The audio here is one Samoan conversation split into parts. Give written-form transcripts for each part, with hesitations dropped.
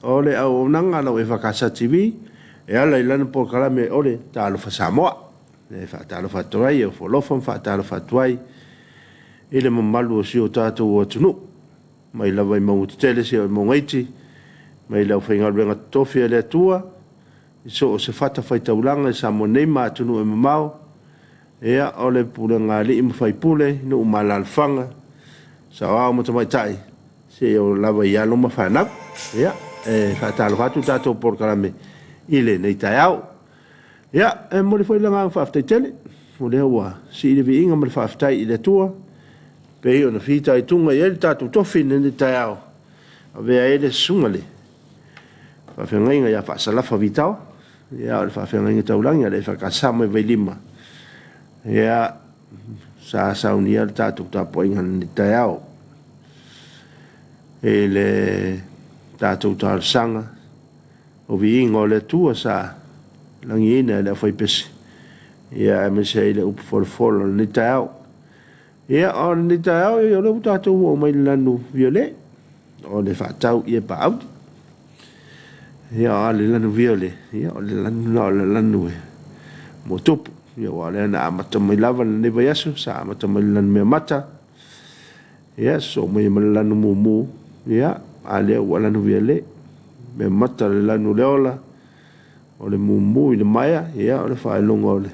o le auaunaga a lau EFKS TV e ala i lana polokalame o le Talofa Samoa. E faatalofa atu ai, e ofoalofa ma faatalofa atu ai i le mamalu o si o tatou atunuu, mai lava i mauga tetele seia oo i mauga iti, mai le aufaigaluega totofi a le Atua, i so o se fatafaitaulaga i Samoa nei ma atunuu e mamao, ia, o le pulega a alii ma faipule, nuu ma alaalafaga, saoao ma tamaitai, seia oo lava i alo ma fanau. Ia, e faatalofa atu le tatou polokalame i lenei taeao. Ia, e momoli foi le agaga faafetai tele, o lea ua sii le viiga ma le faafetai i le Atua, pei ona fitaituga i ai le tatou tofi i lenei taeao, avea ai le susuga i le faafeagaiga ia Faasalafa Vitao, ia o le faafeagaiga taulagi a le EFKS mai Vailima, ia, sa saunia le tatou tapuaiga i lenei taeao i le tatou talosaga o viiga o le Atua sa lagiina e le aufaipese, ia aemaise ai le upu folafola o lenei taeao. Ia, o lenei taeao, o lea ua tatou oo mai i le lanu viole, o le faatau i Epaauli. Ia, o le lanu viole, ia, o le lanu lena o le lanu e motupu. Ia, aua o lea na amata mai lava lenei vaiaso, sa amata mai le lanu meamata, ia, sosoo mai ma le lanu mumu, ia, a lea ua lanu viole, meamata le lanu o le ola, o le mumu i le maea, ia, o le faailoga o le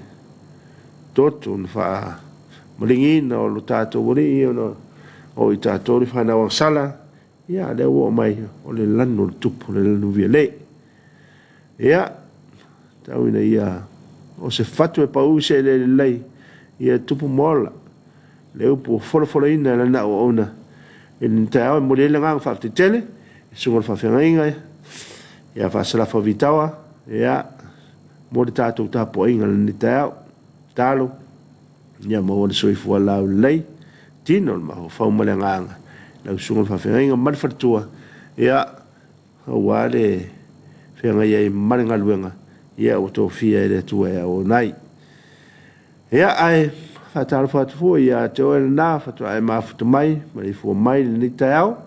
toto na faamaligiina o lo tatou Alii ona o i tatou le fanau agasala, ia, a lea ua oo mai, o le lanu o le tupu, o le lanu viole. Ia, tau ina ia o se fatu e pau i se eleele lelei, ia tupu ma ola le upu ua folafolaina e lana auauna i lenei taeao. E momoli ai le agaga faafetai tele i susuga i le faafeagaiga ia Faasalafa Vitaoa, ia, mo le tatou tapuaiga i lenei taeao. Talo, ia maua le soifua laulelei, tino le mafaufau ma le agaga, lau susuga i le faafeagaiga ma le faletua, ia, aua le feagai ai ma le galuega, ia ua tofia e le Atua e auauna ai. Ia, ae faatalofa atu foi ia te oe lena faatoa e mafuta mai, maleifua mai i lenei taeao.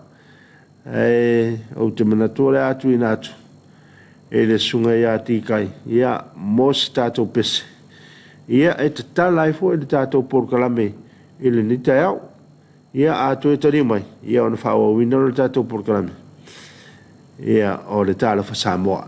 Ae ou te manatu o le a tuuina atu e le susuga ia Tikai, ia, mo se tatou pese, ia, e tatala ai foi le tatou polokalame i lenei taeao. Ia, a toe taliu mai, ia ona faaauauina lea o le tatou polokalame, ia, o le Talofa Samoa.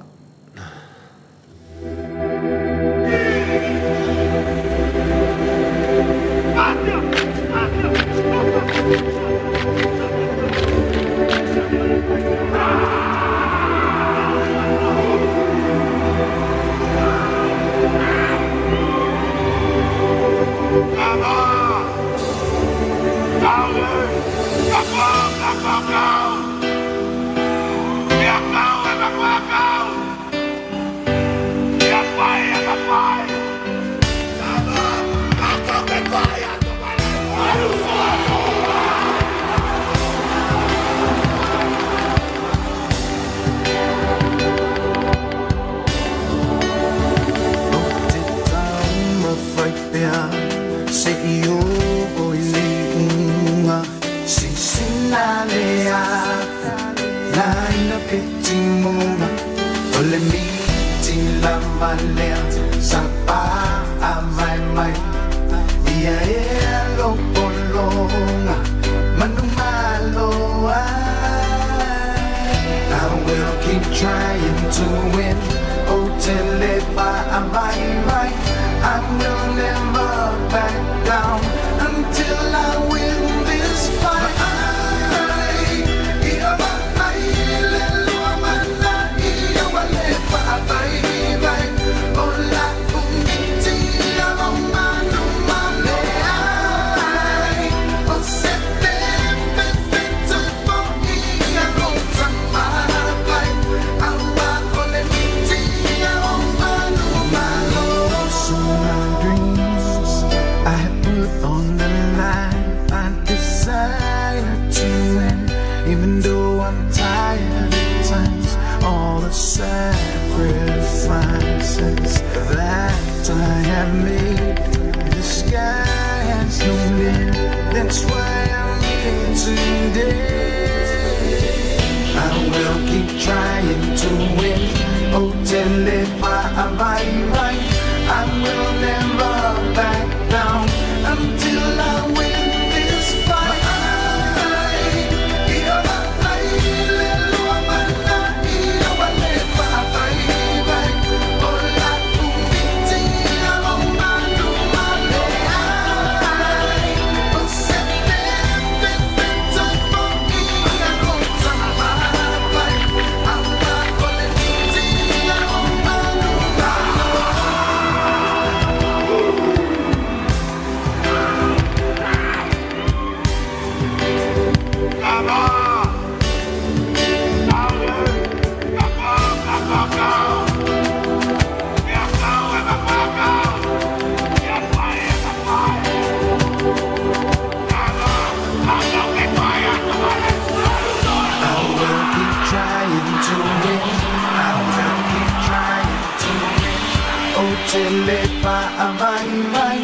te le faavaivai,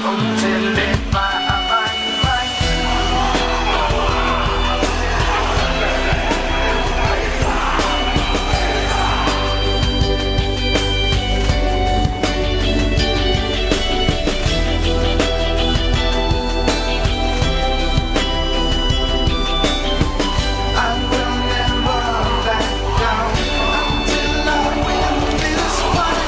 Ou te le faavaivai. I will never back down until I win this fight.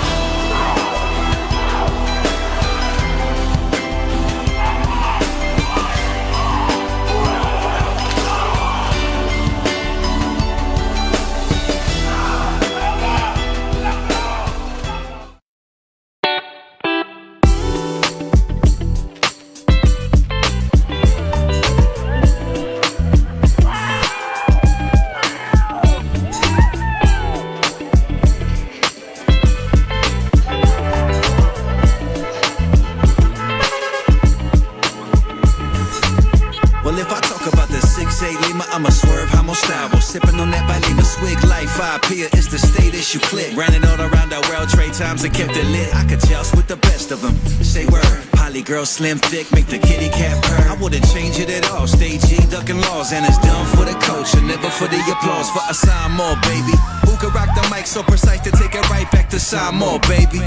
Well, if I talk about the 6-8 Lima, I'ma swerve homo style. Sipping on that Balima swig life, 5 P it's the status you click. Ran it all around the world, trade times and kept it lit. I could joust with the best of them. Say word. Poly girl, slim, thick, make the kitty cat purr. I wouldn't change it at all. Stay G, ducking laws, and it's done for the culture, never for the applause. For a sign more, baby. Who could rock the mic so precise to take it right back to Samoa, baby?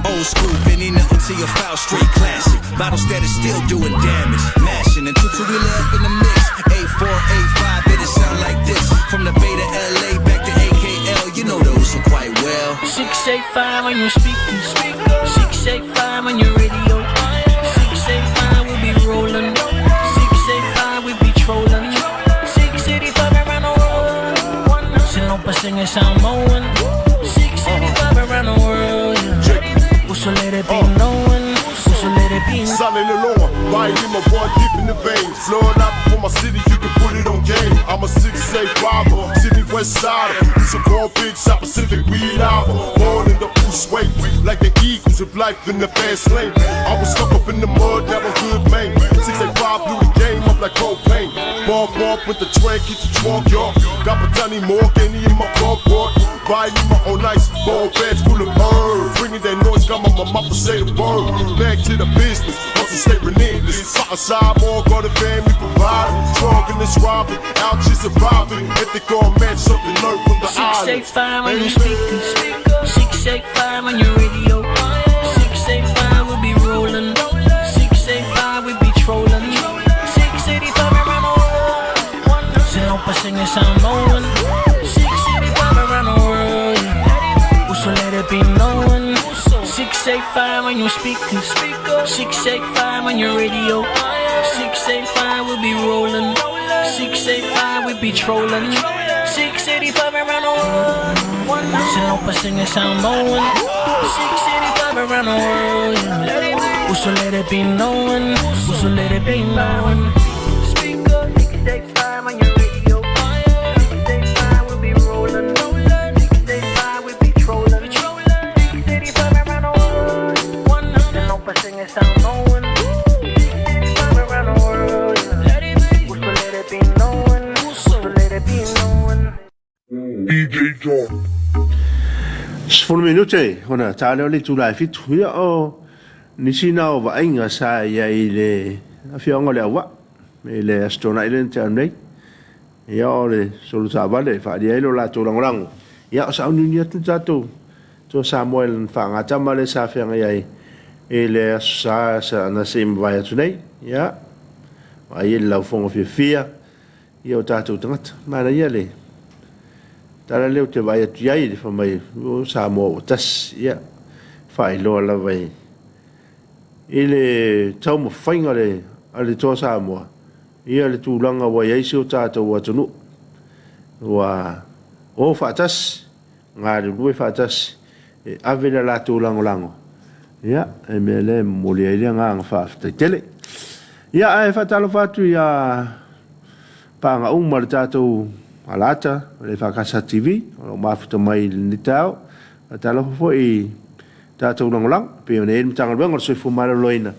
Old school, Benny Nothing to your foul street classic. Bottle status still doing damage. Mashing and 2 2 wheeler up in the mix. 84, 85, it sound like this. From the Bay to LA, back to AKL, you know those so quite well. 685 on your speakers. 685 on your radio. 685 we be rolling. 685 we be trolling. 685 around the world. Sinopa singing Samoan. 685 around the world. Yeah. So let it be known. So let it be known. Solid alone, right in my blood deep in the veins. Flood out for my city, you can put it on game. I'm a 6'8" Sydney West Sider. Use a call big South Pacific weed hour. Born in the Usway, like the Eagles of life in the fast lane. I was stuck up in the mud, that was good man. 685 blew the game up like propane. Bump bump with the track, keep the trunk, y'all. Got Patani more, any in my cardboard. Riding my own nice ball bags full of herbs. Bringing that noise, got my mama say the word. Back to the business, hustle stay relentless. Side more, got a family provided. Strong in this robbery, out here surviving. If they gon' match something, learn from the island. 685 on your speakers. 685 on your radio. 685 we be rolling. 685 we be trolling. 685 around the world. Sinopa singing Samoan. 685 around the world. Yeah. So let it be known. 685 on your speakers. 685 on your radio. 685 we be rolling. 685 we be trolling. 685 around the world. Sinopa singing Samoan. 685 around the world. Yeah. So let it be known. So let it be known. Speaker 685 on your radio. 685 we be rolling. 685 we be trolling. 685 around the world. Sinopa singing Samoan. 685 around the world. Yeah. So let it be known. So let it be known. 10 minute ona ta lea o le itula e 7. Ia, o nisi na o vaaiga sa i ai i le afioaga o Leauvaa i le Aso Toonai lea na tea atu nei. Ia, o le solo taavale e faaalia ai lo latou lagolago. Ia, o sauniuni atu le tatou Toa Samoa i lana faagatama lea sa feagai ai i le Aso Sa na se i mavae atu nei. Ia, vaai ai le laufoga fiafia ia o tatou tagata. Manaia le tala lea ou te vaai atu i ai i le fai mai o Samoa ua tasi. Ia, faailoa lava i i le taumafaiga a le Toa Samoa ia le tulaga ua i ai si o tatou atunuu. Ua o faatasi galulue faatasi e ave le latou lagolago. Ia, e mea lea e momoli ai le agaga faafetai tele. Ia, ae faatalofa atu ia paaga uma le tatou alata o le EFKS TV o lo o mafuta mai i lenei taeao. Faatalofa foi i tatou lagolago pei ona i ai le Matagaluega o le Soifua Maloloina,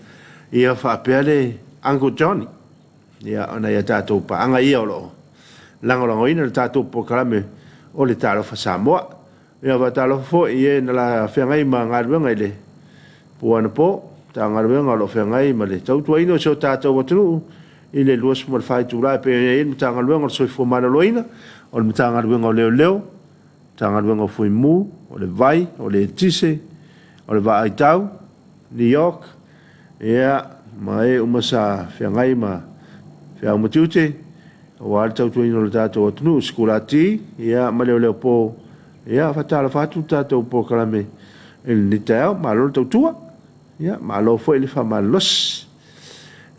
ia faapea le Uncle Johnny. Ia, o nai a tatou paaga ia o lo o lagolagoina le tatou polokalame o le Talofa Samoa. Ia, faatalofa foi i e na la feagai ma galuega i le Po anapo, Matagaluega o lo o feagai ma le tautuaina o si o tatou atunuu i le 24 itula e pei ona i ai le Matagaluega o le Soifua Maloloina, o le Matagaluega o Leoleo, Matagaluega o Fuimu, o le Vai, o le Eletise, o le Vaaitau, New York, ia, ma e uma sa feagai ma feau ma tiute aua le tautuaina o le tatou atunuu, sikulati, ia, ma leoleo po. Ia, faatalofa atu le tatou polokalame i lenei taeao. Malo le tautua, ia, malo foi le faamalolosi.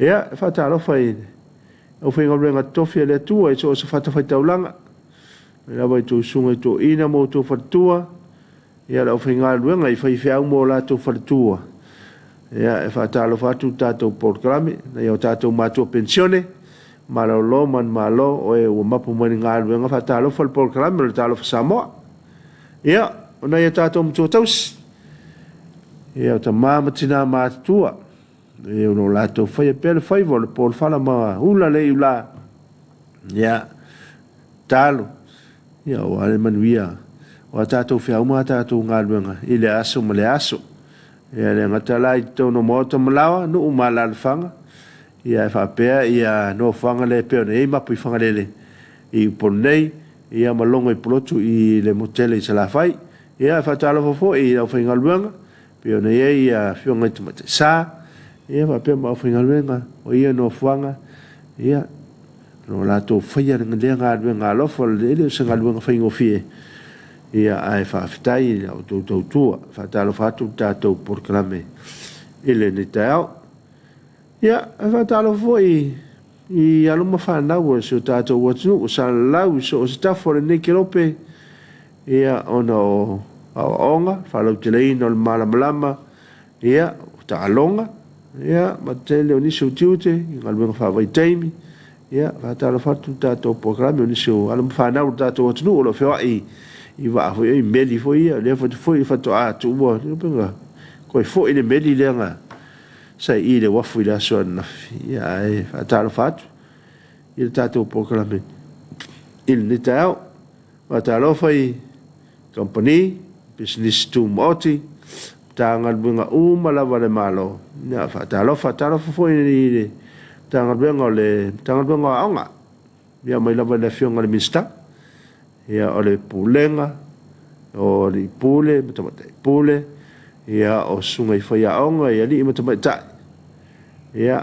Ia, e faatalofa i le aufaigaluega totofi a le Atua i so o se fatafaitaulaga, mai lava i tou susuga i toeaiina ma outou faletua, ia le aufaigaluega i faifeau ma o latou faletua. Ia, e faatalofa atu le tatou polokalame, nai o tatou matua penisione, malolo manumalo, o e ua mapu mai i le galuega, faatalofa le polokalame o le Talofa Samoa. Ia, o nai a tatou matua tausi, ia o tama ma tina matutua, e o lo o latou faia pea le faiva o le po o le fala ma ula le iula, ia, talo, ia aua le manuia o a tatou feau ma a tatou galuega i le aso ma le aso. Ia le gata la i totonu o maota ma laoa, nuu ma alaalafaga, ia ae faapea ia nofoaga lea e pei ona i ai mapu i Fagalele i Upolu nei, ia ma Logo i Pulotu i le motu tele i Salafai. Ia e faatalofa foi i le aufaigaluega pei ona i ai ia afioga i tamaitai sa, ia faapea ma aufaigaluega o ia nofoaga, ia o lo o latou faia lea galuega alofa, e le o se galuega faigofie, ia ae faafetai i la outou tautua. Faatalofa atu le tatou polokalame i lenei taeao. Ia, e faatalofa foi i alo ma fanau a si o tatou atunuu o salalau i so o se tafa o lenei kelope, ia, ona o aoaoga, faalauteleina o le malamalama, ia, o taaloga, ia, ma le tele o nisi o tiute i galuega faavaitaimi. Ia, faatalofa atu le tatou polokalame o nisi o alo ma fanau o le tatou atunuu o lo o feoai i vaa foi i meli foi ia, lea foi faatoa tuua, toe foi le meli lea na sa i i le uafu i le aso ananafi. Ia, ae faatalofa atu i le tatou polokalame i lenei taeao. Faatalofa i kamupani, pisinisi tumaoti, Matagaluega uma lava a le Malo. Ia, faatalofa, faatalofa foi i le Matagaluega o le Matagaluega o Aoga. Ia, mai lava i le Afioga i le Minisita, ia, o le Pulega, o Alii Pule ma Tamaitai Pule, ia, o susuga i faiaoga i alii ma tamaitai, ia,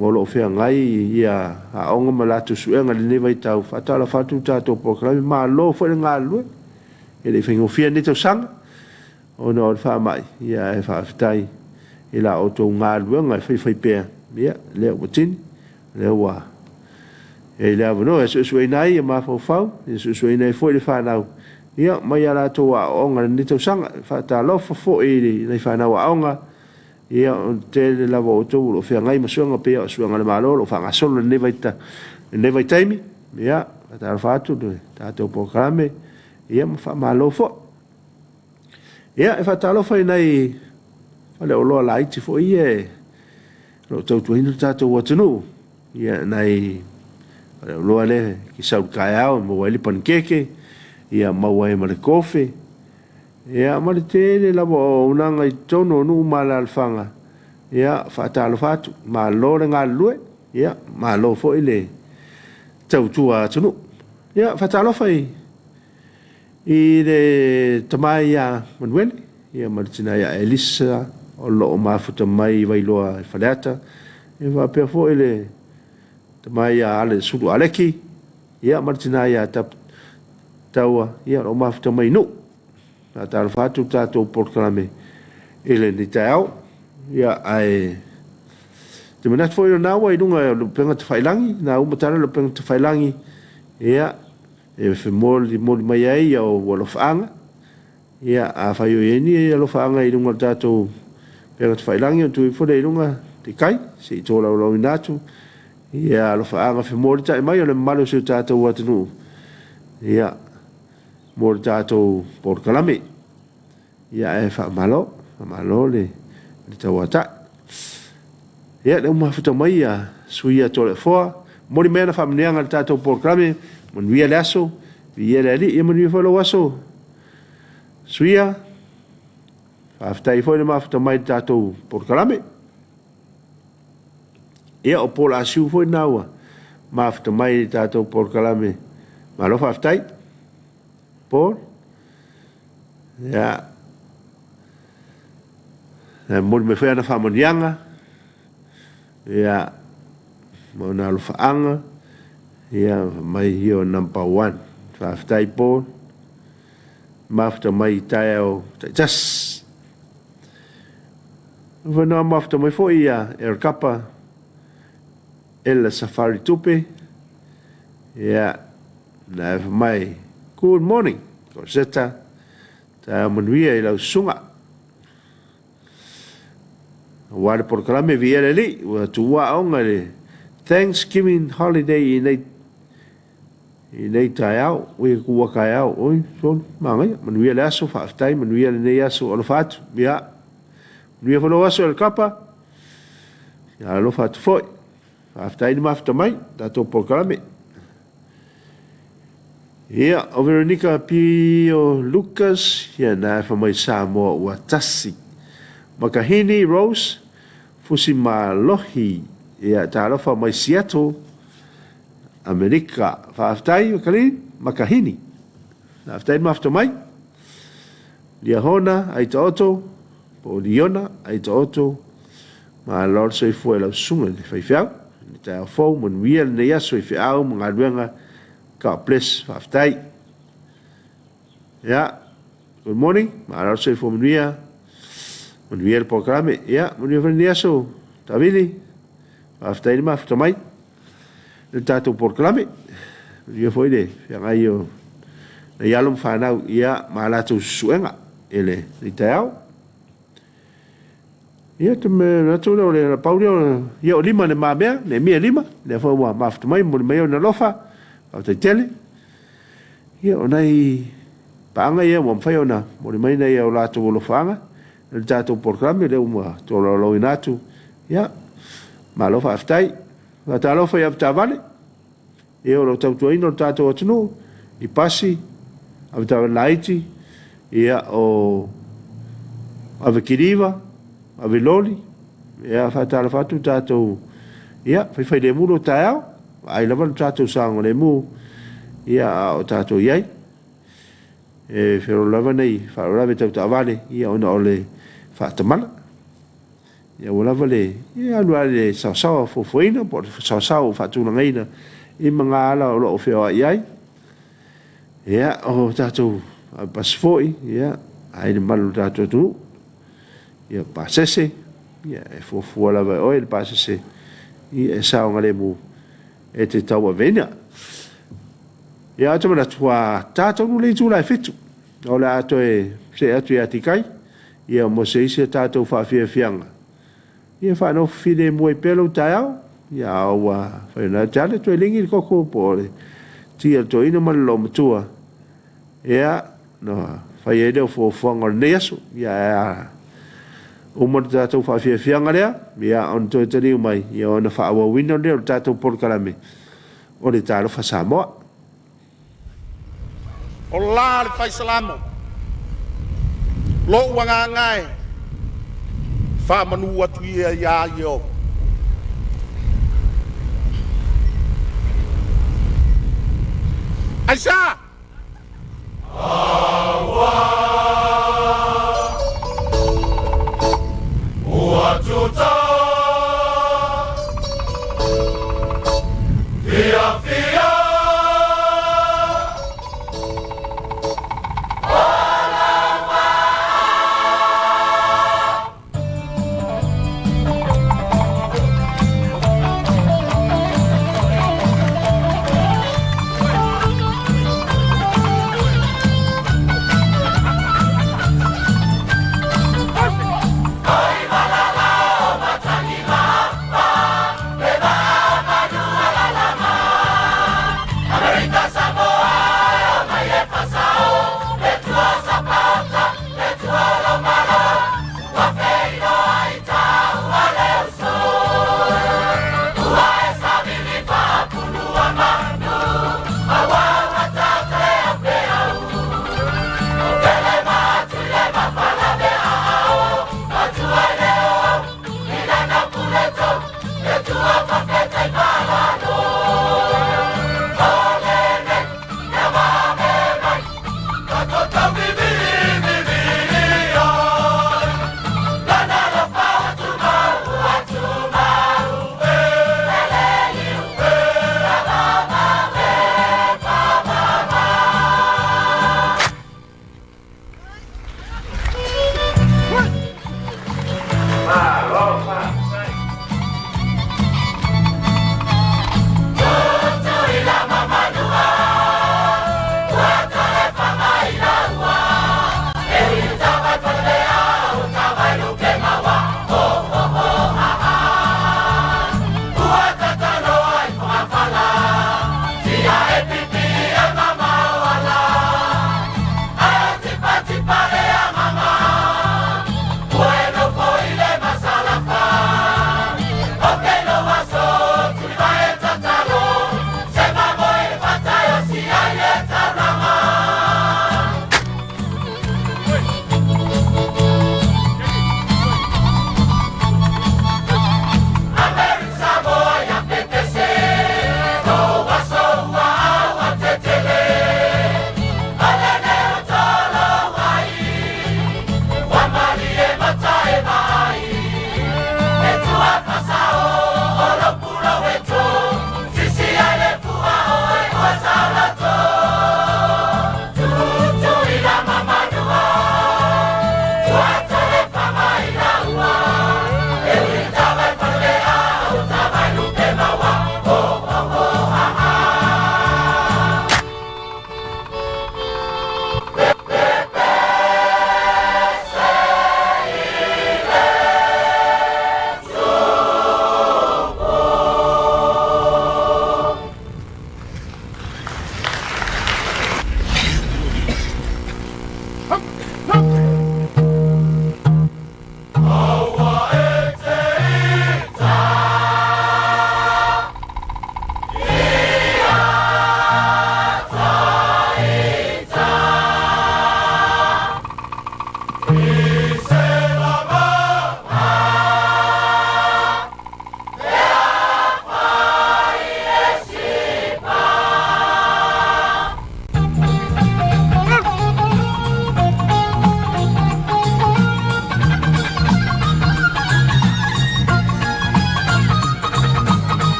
o lo o feagai ia aoga ma latou suega i lenei vaitau. Faatalofa atu le tatou polokalame, malo foi le galulue. E le i faigofie lenei tausaga ona o le faamai, ia ae faafetai i la outou galuega e faifaipea, ia lea ua tini, lea ua i ai le avanoa e suesueina ai mafaufau, e suesueina ai foi le fanau, ia mai a latou aoaoga i lenei tausaga. Faatalofa foi i nai fanau aoga, ia o le tele lava o outou o lo o feagai ma suega pei o suega a le Malo o lo o faagasolo i lenei vaitaimi. Ia, faatalofa atu le tatou polokalame, ia ma faamalo foi. Ia, e faatalofa i nai faleoloa laiti foi ia e o lo o tautuaina le tatou atunuu. Ia, nai faleoloa lea e sau i le taeao e maua ai le panikeke, ia maua ai ma le kofe, ia ma le tele lava o auaunaga i totonu o nuu ma alaalafaga. Ia, faatalofa atu, malo le galulue, ia malo foi le tautua atunuu. Ia, faatalofa i i le tama ia Manuele ia ma le tina ia Elisa o lo o mafuta mai i Vailoa i Faleata, ia faapea foi le tama ia Ale Sulu Aleki ia ma le tina ia Taua ia o lo o mafuta mai i Nuu. Faatalofa atu le tatou polokalame i lenei taeao. Ia ae te manatu foi o lena ua i luga o le upega tafailagi, na uma tala le upega tafailagi, ia e femolimoli mai ai ia ou alofaaga. Ia afai o i ai ni alofaaga i luga o le tatou upega tafailagi ona tuu ifo lea i luga te kai se i tolaulauina atu ia alofaaga femolitai mai o le mamalu o si o tatou atunuu ia mo le tatou polokalame. Ia ae faamalo, faamalo le tauatai. Ia lea ua mafuta mai ia sui ia Toleafoa, momoli mai ana faamanuiaga i le tatou polokalame, manuia le aso, viia le Alii, ia manuia foi lou aso. Suia. Faafetai foi le mafuta mai i le tatou polokalame. Ia, o Paul Asiu foi lena ua mafuta mai i le tatou polokalame. Malo faafetai, Paul. Ia, e momoli mai foi ana faamanuiaga, ia, ma ona alofaaga, ia, mai ia o number one. Faafetai, Paul. Mafuta mai i taeao taitasi. Whanau mafuta mai foi ia El Kapa, Ella Safari Tupe, ia, na e mai, good morning, Rosetta, taeao manuia i lau susuga. Aua le polokalame viia le Alii, ua tuua aoga i le Thanksgiving holiday i nei i nei taeao, ui tuua taeao, oi, solo, manaia, manuia le aso, faafetai, manuia lenei aso, alofa atu, ia, manuia foi lou aso e le kapa, ia alofa atu foi, faafetai le mafuta mai, tatou polokalame. Ia, o Veronica Pio Lucas, ia na e fa mai Samoa ua tasi. Makahini Rose, Fusi Malohi, ia talofa mai Seattle, Amerika. Faafetai Makalini, Makahini. Faafetai le mafuta mai. Liahona Aitaoto, po o Liona Aitaoto, malo le soifua i lau susuga i le faifeau. I le taeao fou, manuia lenei aso i feau ma galuega. God bless. Faafetai. Yeah. Good morning. Malo le soifua manuia. Manuia le polokalame. Yeah, manuia foi lenei aso. Tavili. Faafetai le mafuta mai. Le tatou polokalame. Manuia foi le feagai o nai alo ma fanau ia ma latou susuega i le taeao. Ia, te me atu lea o le pau lea o ia o lima le mamea, le mia lima, lea foi ua mafuta mai momoli mai ona alofa, faafetai tele. Ia, o nai paaga ia ua mafai ona momoli mai nai o latou alofaaga i le tatou polokalame lea ua tolaulauina atu. Ia, malo faafetai. Faatalofa i avetaavale. Ia o lo o tautuaina lo tatou atunuu i pasi, avetaavale laiti, ia o avekiliva, aveloli, ia faatalofa atu tatou, ia faifailemu lo taeao, vaai lava lo tatou saogalemu, ia a o tatou i ai. E feolo lava nei faalavelave tau taavale, ia ona o le faatamala. Ia ua lava le, ia alu lava i le saosaoa fuafuaina po o le saosaoa ua faatulagaina i magaala o lo o feoai ai. Ia, o tatou pasi foi, ia, ai le malu o le tatou atunuu. Ia, pasese, ia, e fuafua lava e oe le pasese, ia, e saogalemu e te tauaveina. Ia, ou te manatu, ua ta tonu le itula e 7. O le a toe see atu ia Tikai. Ia mo se isi a tatou faafiafiaga, ia faanofo filemu ai pea lou taeao, ia a ua fai ona te ale toe ligi le koko po o le ti a le toeaina ma le loomatua, ia ona fai ai lea o fuafuaga o lenei aso. Ia ae a uma le tatou faafiafiaga lea, ia ona toe taliu mai, ia ona faaauauina lea o le tatou polokalame o le Talofa Samoa. O la le fai Salamo, lo'u agaga e, faamanu atu ia ia Ieova. Aisea? Ua tuta fiafia.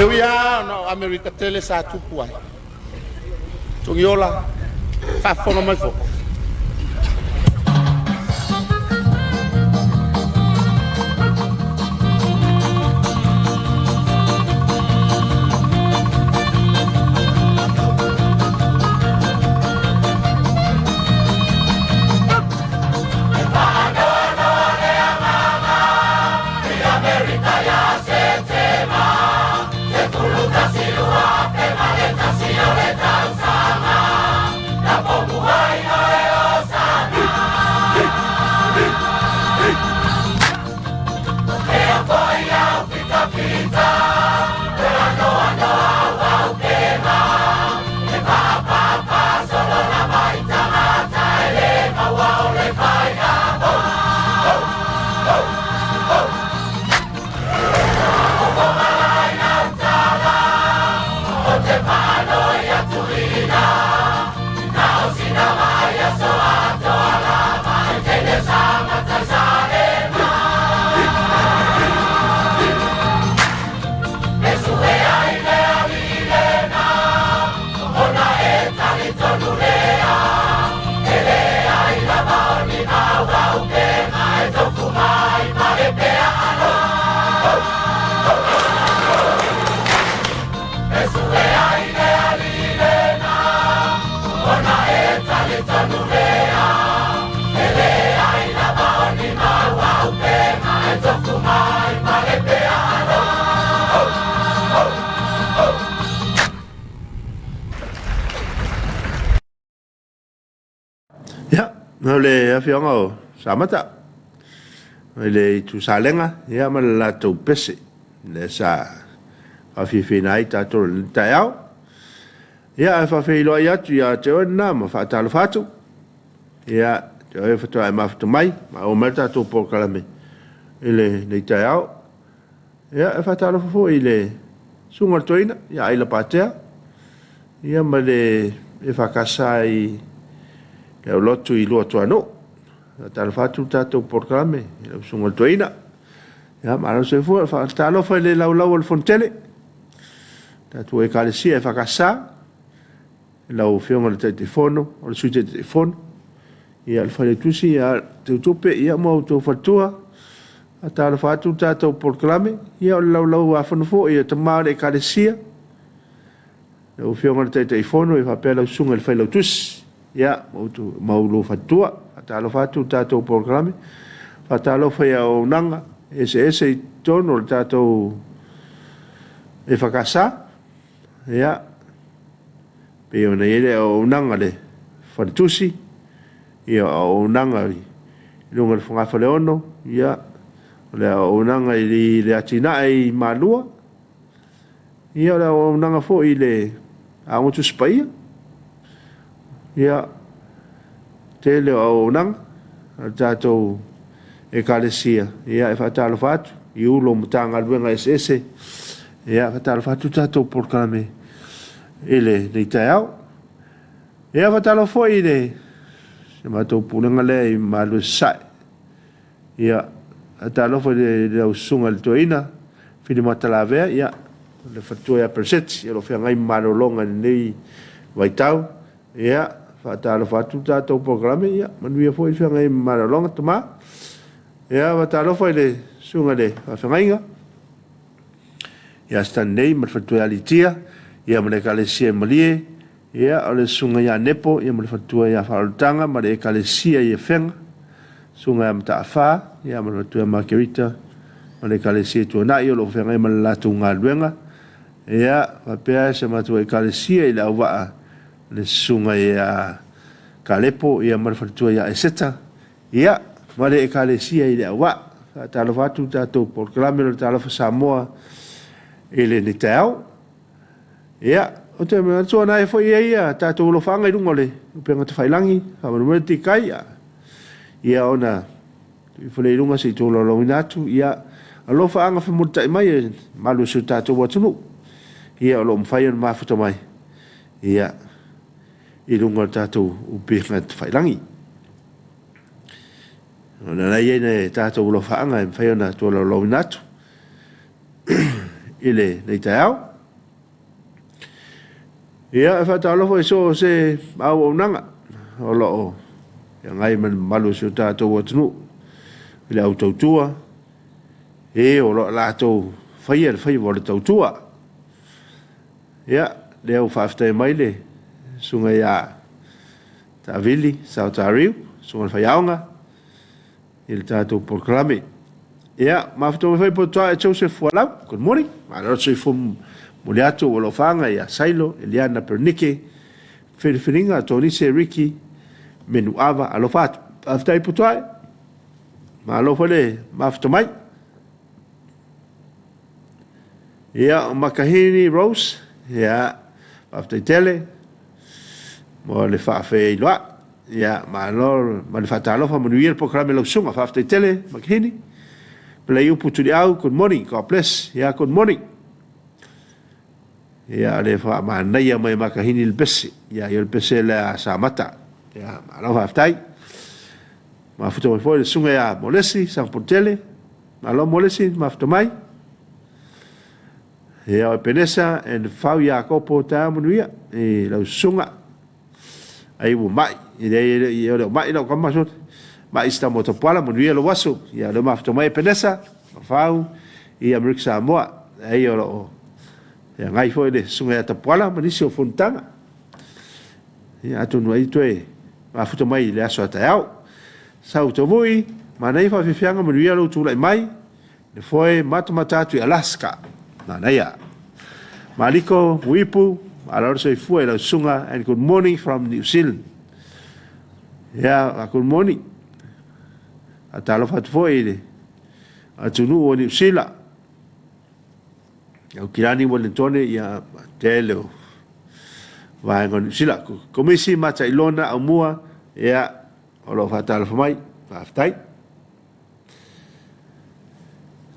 ui lava ona o Amerika tele sa tupu ai, Togiola faafofoga mai foi. Ia, o le afioga o Samata, mai le itu Salega, ia ma le latou pese, lea sa faafiafiaina ai tatou i lenei taeao. Ia, ae faafeiloai atu ia te oe lena ma faatalofa atu. Ia, te oe faatoa e mafuta mai, ma oo mai le tatou polokalame i lenei taeao. Ia, e faatalofa foi i le Susuga i le Toeaina ia Aila Patea, ia ma le EFKS i le aulotu i Luatuanuu. Faatalofa atu le tatou polokalame i lau Susuga i le Toeaina. Ia, malo le soifua. Faatalofa i le laulau a le Fonotele, tatou Ekalesia EFKS, lau Afioga i le Taitaifono, o le Sui Taitaifono, ia le Failautusi, ia Teutupe, ia ma outou faletua. Faatalofa atu le tatou polokalame, ia o le laulau-a-fono foi a tama o le Ekalesia, lau Afioga i le Taitaifono ia faapea lau Susuga i le Failautusi, ia ma oulua faletua. Faatalofa atu le tatou polokalame, faatalofa i auaunaga eseese i totonu o le tatou EFKS, ia, pei ona i ai le auaunaga a le faletusi, ia o auaunaga i luga o le fogafaleono, ia, o le auaunaga i le atinae i Malua, ia o le auaunaga foi i le Aoga Tusi Paia, ia, tele o auaunaga a le tatou Ekalesia, ia e faatalofa atu i Ofisa Sili o Matagaluega eseese, ia e faatalofa atu le tatou polokalame i lenei taeao. Ia faatalofa foi i le si a matou pulega lea i Malua Sasae. Ia faatalofa i lau susuga i le toeaina Filimata Lavea, ia le faletua ia Pereseti o lo o feagai ma malologa i lenei vaitau. Ia faatalofa atu le tatou polokalame, ia manuia foi le feagai ma malologa tama. Ia faatalofa i le susuga i le faafeagaiga ia Stanley ma le faletua ia Litia, ia ma le ekalesia i Malie, ia o le susuga ia Nepo ia ma le faletua ia Faaolataga ma le ekalesia i Afega, susuga ia Mataafa ia ma le faletua ia Makerita ma le ekalesia i Tuanai o lo o feagai ma le latou galuega. Ia faapea si a matou ekalesia i Leauvaa le susuga ia Kalepo ia ma le faletua ia Eseta ia ma le ekalesia i Leauvaa. Faatalofa atu le tatou polokalame o le Talofa Samoa i lenei taeao. Ia, ou te manatua na e foi i ai a tatou alofaaga i luga o le upega tafailagi, faamolemole tikai, ia ona tuu ifo lea i luga se i tolaulauina atu, ia alofaaga femulitai mai e malu o si o tatou atunuu, ia o lo o mafai ona mafuta mai, ia, i luga o le tatou upega tafailagi. Ona la i ai le tatou alofaaga e mafai ona tolaulauina atu i lenei taeao. Ia, e faatalofa i so o se auaunaga o lo o feagai ma le mamalu o si o tatou atunuu i le au tautua, e o lo o latou faia le faiva o le tautua. Ia, lea ua faafetai mai le susuga ia Taavili Saotariu, susuga i le faiaoga i le tatou polokalame. Ia, mafuta mai foi Potoa Joseph Fualau, good morning. Malo le soifua momoli atu o alofaga ia Sailo, Eliana Pernike, Filifiliga, Tonise Ricky, Menuava, alofa atu. Faafetai Potoae, malo foi le mafuta mai. Ia, o Makahini Rose, ia, faafetai tele mo le faafeiloai. Ia, malo ma le faatalofa, manuia le polokalame lau susuga. Faafetai tele Makahini. Peleiupu Tuliau, good morning, God bless. Ia, good morning. Ia, le faamanaia mai Makahini le pese. Ia, ia le pese lea a Samata. Ia, malo faafetai. Mafuta mai foi le susuga ia Molesi, Sagapolutele. Malo Molesi, mafuta mai. Ia, o Epenesa and Fau Iakopo, taeao manuia i lau susuga. Ai ua mai, e leai e le o mai lau tama sole. Mai si tama o Tapuala, manuia lou aso. Ia, lea mafuta mai Epenesa, Fau, i Amerika Samoa. Ai o loo feagai foi le susuga ia Tapuala ma nisi o fonotaga. Ia, atonu ai toe mafuta mai i le aso a taeao. Sau Tavui, manaia faafiafiaga manuia lou tulai mai, le foe matamata atu i Alaska. Manaia. Maliko, Muipu, malo le soifua i lau susuga and good morning from New Zealand. Yeah, good morning. Faatalofa atu foi i le atunuu o Niu Sila. Aukilani Ueletone, ia, tele o vaega o Niu Sila. Komisi Matailona Aumua, ia, o lo o faatalofa mai. Faafetai.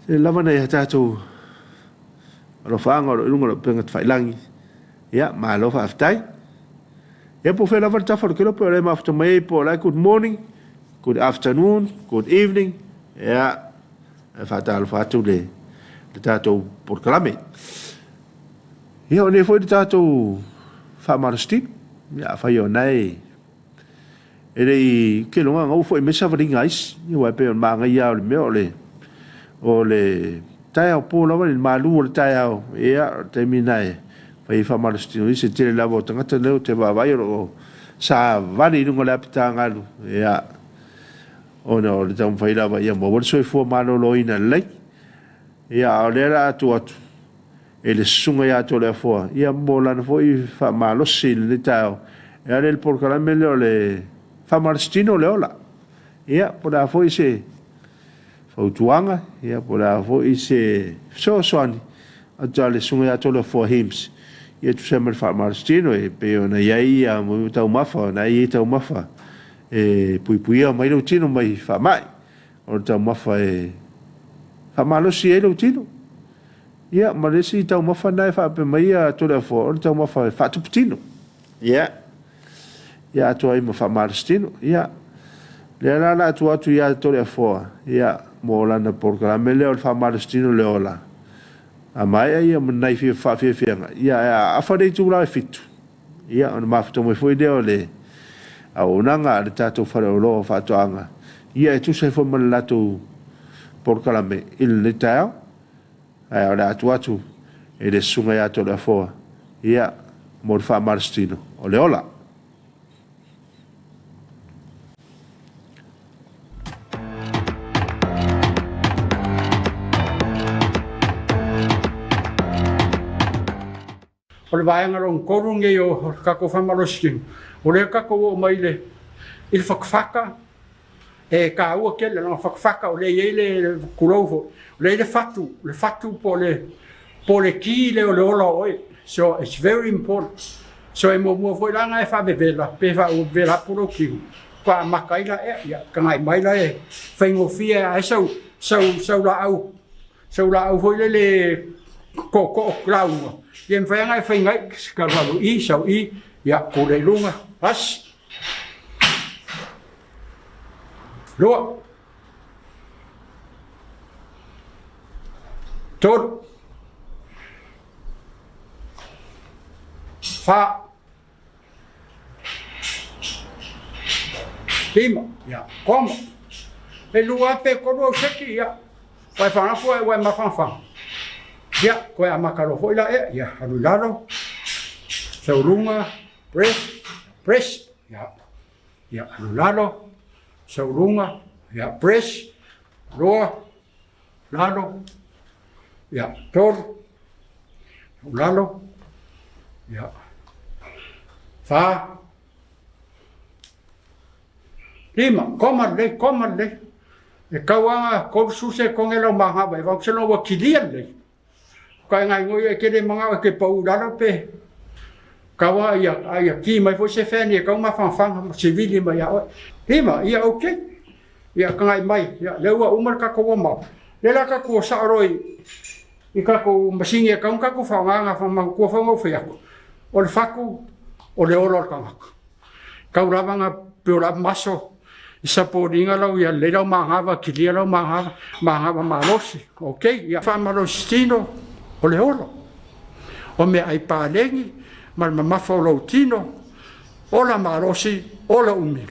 Tele lava nai a tatou alofaaga o lo o i luga o le upega tafailagi. Ia, malo faafetai. Ia, po o fea lava le tafa o le kelope o le mafuta mai ai, po o la e good morning, good afternoon, good evening. Ia, e faatalofa atu le, le tatou polokalame. Ia, o nei foi le tatou faamalositino. Ia, afai o nae E le i keloga na ua foi mai savaliga a isi, aua e pei o le manaia lava o le mea o le o le taeao po lava i le malu o le taeao, ia o le taimi lena e fai ai faamalositino i isi. E tele lava o tagata nei ou te vaavaai o lo o savali i luga o le apitagalu, ia ona o le taumafai lava ia maua le soifua maloloina lelei. Ia a o lea o le a tuu atu e le susuga ia Toleafoa, ia mo lana foi faamalosi i lenei taeao, e ala i le polokalame lea o le faamalositino o le ola. Ia, po o le a foi se fautuaga, ia po o le a foi se fesoasoani atu a le susuga ia Toleafoa Heems, ia e tusa ai ma le faamalositino, e pei ona i ai ia taumafa, o na e i ai taumafa e puipuia mai lou tino mai faamai, o le taumafa e faamalosi ai lou tino. Ia, ma le isi taumafa lena e faapea mai ia Toleafoa, o le taumafa e faatupu tino. Ia, ia atoa ai ma faamalositino. Ia, lea la o le a tuu atu ia Toleafoa, ia, mo lana polokalame lea o le faamalositino le ola. A maea ia ma nai faafiafiaga, ia, ae a afa le itula e 7, ia, ona mafuta mai foi lea o le auaunaga a le tatou faleoloa o faatoaga, ia, e tusa ai foi ma le latou polokalame i lenei taeao. Ae o le a tuu atu i le susuga ia Toleafoa, ia, mo le faamalositino o le ola. O le vaega lona tolu lenei o le tatou faamalositino, o lea tatou oo mai i le i le fatafata, e taua tele leaga fatafata o lea e i ai le, tulou foi, o lea e i ai le fatu, le fatu po o le po o le ki lea o le ola o oe. So it's very important. So e muamua foi la ona e faavevela pe faavevela atu lou tino, faatoa amata ai la ea, ia tagai mai la e faigofie lava ai sau sau sau laau Sau laau foi lele tootoo lauga, ia mafai lava ona e fai ai, alu alu i, sau i, ia pule i luga, tasi, lua, tolu, fa. 5, ia, koma. E 2 pe 3 au seki, ia, ua e fagafua ua e mafafaga, ia, toe amata loa foi la ea, ia, alu i lalo, sau i luga, press, press, ia, ia, alu i lalo, sau i luga, ia, press, 2, lalo, ia, 3, lalo, ia, 4, 5, koma lelei, koma lelei. E tau lava 3 suse e toge lau magava e vau sela ua kilia lelei. Ka e gaigoi e te le manao e te pau i lalo pe tau lava ia, a ia ki mai foi se fan e tau mafanafana ma sivili mai ia oe. 5, ia okay. Ia tagai mai, ia lea ua uma le tatou warm up. Lea la tatou o sao loa i tatou masini e tau ona tatou faaaoga na manatua foi ona ou fai atu, o le fatu o le ola o le tagata. Tau lava na build up muscle i supporting lau ia lelei lau manava, kilia lau manava, manava malosi. Okay, ia faamalosi tino o le ola. O meaai paleni ma le mamafa o lou tino, ola malosi, ola umi.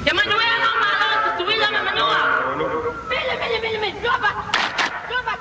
Ia manuia lou Malo Tutuila ma Manua! Mele mele mele mele drop it! Drop it!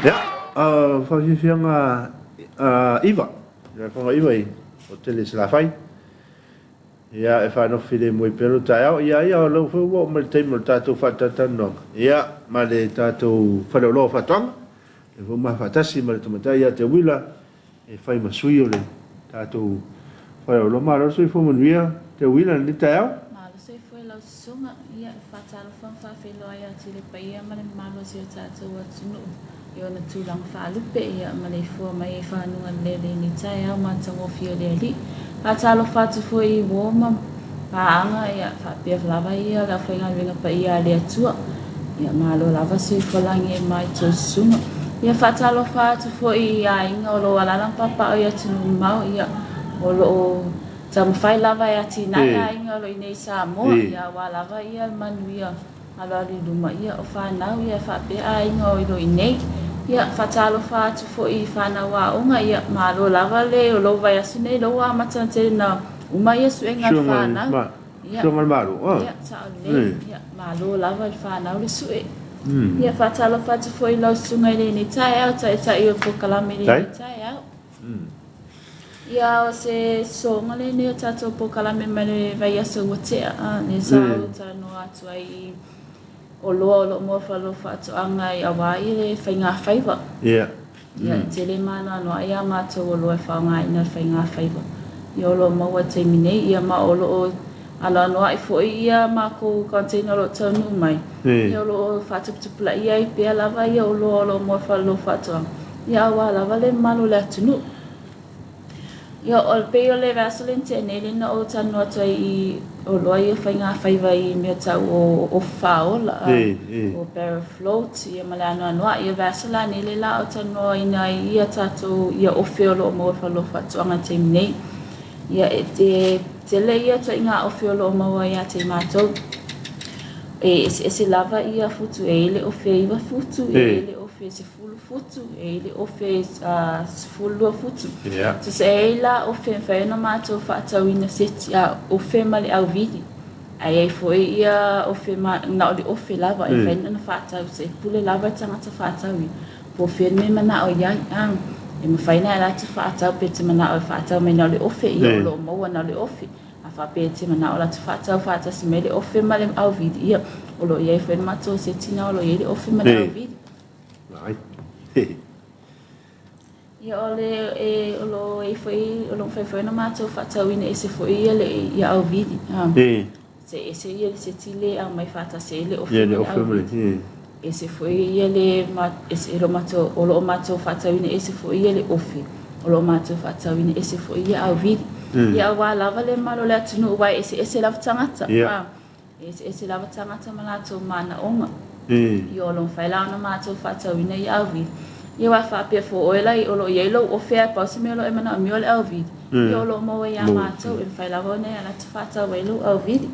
Ia, faafiafiaga Iva, le afoga Iva i Hotele i Salafai. Ia, e faanofo filemu ai pea lou taeao. Ia, ia, o lou foi ua oo mai le taimi o le tatou faatalatalanoaga, ia, ma le tatou faleoloa o faatoaga. Lea foi ua ma faatasi ma le tamaitai ia Teuila e fai ma sui o le tatou faleoloa. Malo le soifua manuia Teuila i lenei taeao. Malo soifua i lau susuga. Ia, e faatalofa ma faafeiloai atu i le paia ma le mamalu o si o tatou atunuu i ona tulaga faalupe, ia, maleifua mai i fanuga lelei lenei taeao matagofie o le Alii. Faatalofa atu foi i uo ma paaga, ia, faapea lava ia le aufaigaluega paia a le Atua. Ia, malo lava soifua lagi e ma i tou susuga. Ia, faatalofa atu foi i aiga o lo o alaala ma papaaao i atunuu mamao, ia, o lo o taumafai lava e atinae aiga o lo o i inei i Samoa, ia, aua lava ia le manuia Alualu i luma, ia, o fanau, ia, faapea aiga o lo i nei. Ia, faatalofa atu foi i fanau aoga, ia, malo lava le o lou vaiaso nei, lou amata tele na uma ia suega a le fanau. Ia, Suega le Malo, ah. Ia, sao lelei. Ia, malo lava i le fanau le sue. Ia, faatalofa atu foi i lau susuga i lenei taeao, taitai o le polokalame i lenei taeao. Ia, o se sosoga lenei o tatou polokalame mai le vaiaso ua tea, lea sa ou talanoa atu ai i oloa o lo o maua falo faatoaga i aua i le faigafaiva. Ia. Ia, e tele maanoanoa ia matou oloa e faaaogaina i le faigafaiva. Ia, o lo o maua i le taimi nei, ia ma o lo o anoanoai foi ia makou container o lo o taunuu mai, ia o lo o faatuputupulaia ai pea lava ia oloa o lo o maua falo faatoaga. Ia aua lava le mamalu o le atunuu. Ia o pei o le vaiaso lea na tea nei lea na ou talanoa atu ai i oloa ia faigafaiva i mea tau o ofu faaola, o barrel float ia ma le anoanoai. Ia vaiaso la nei lea la ou talanoaina ai ia tatou ia ofe o lo o maua i fale o faatoaga i le taimi nei. Ia e tele ia ituaiga ofe o lo o maua ia te matou. E eseese lava ia futu, e i ai le ofe 9 futu, e i ai le ofe 10 futu, e i ai le ofe 12 futu. So e i ai la ofe e mafai ona matou faatauina seti ofe ma le auvili. Ae i ai foi ia ofe na o le ofe lava e mafai ona faatau, so e pule lava le tagata faatau ia po o fea le mea e manao i ai. E mafai ona e latou faatau pe te manao e faatau mai na o le ofe, ia o lo o maua na o le ofe. A faapea e te manao latou faatau faatasi mai le ofe ma le auvili, ia o lo o i ai foi le matou seti na o lo o i ai le ofe ma le auvili. Ia o le e o lo o i ai foi o lo o mafai foi ona matou faatauina ese foi ia le ia auvili. Se ese ia le seti le aumai faatasi ai le ofe ma le auvili. Ese foi ia le ese o lo matou o lo o matou faatauina ese foi ia le ofe o lo o matou faatauina ese foi ia auvili. Ia aua lava le mamalu o le atunuu aua e eseese lava tagata. E eseese lava tagata ma latou manaoga. Ia o lo o mafai la ona matou faatauina ia auvili. Ia aua e faapea foi oe la o lo o i ai lou ofe ae pau se mea o lo o e manaomia o le auvili, ia o lo o maua ia matou e mafai lava ona e alu atu faatau ai lou auvili.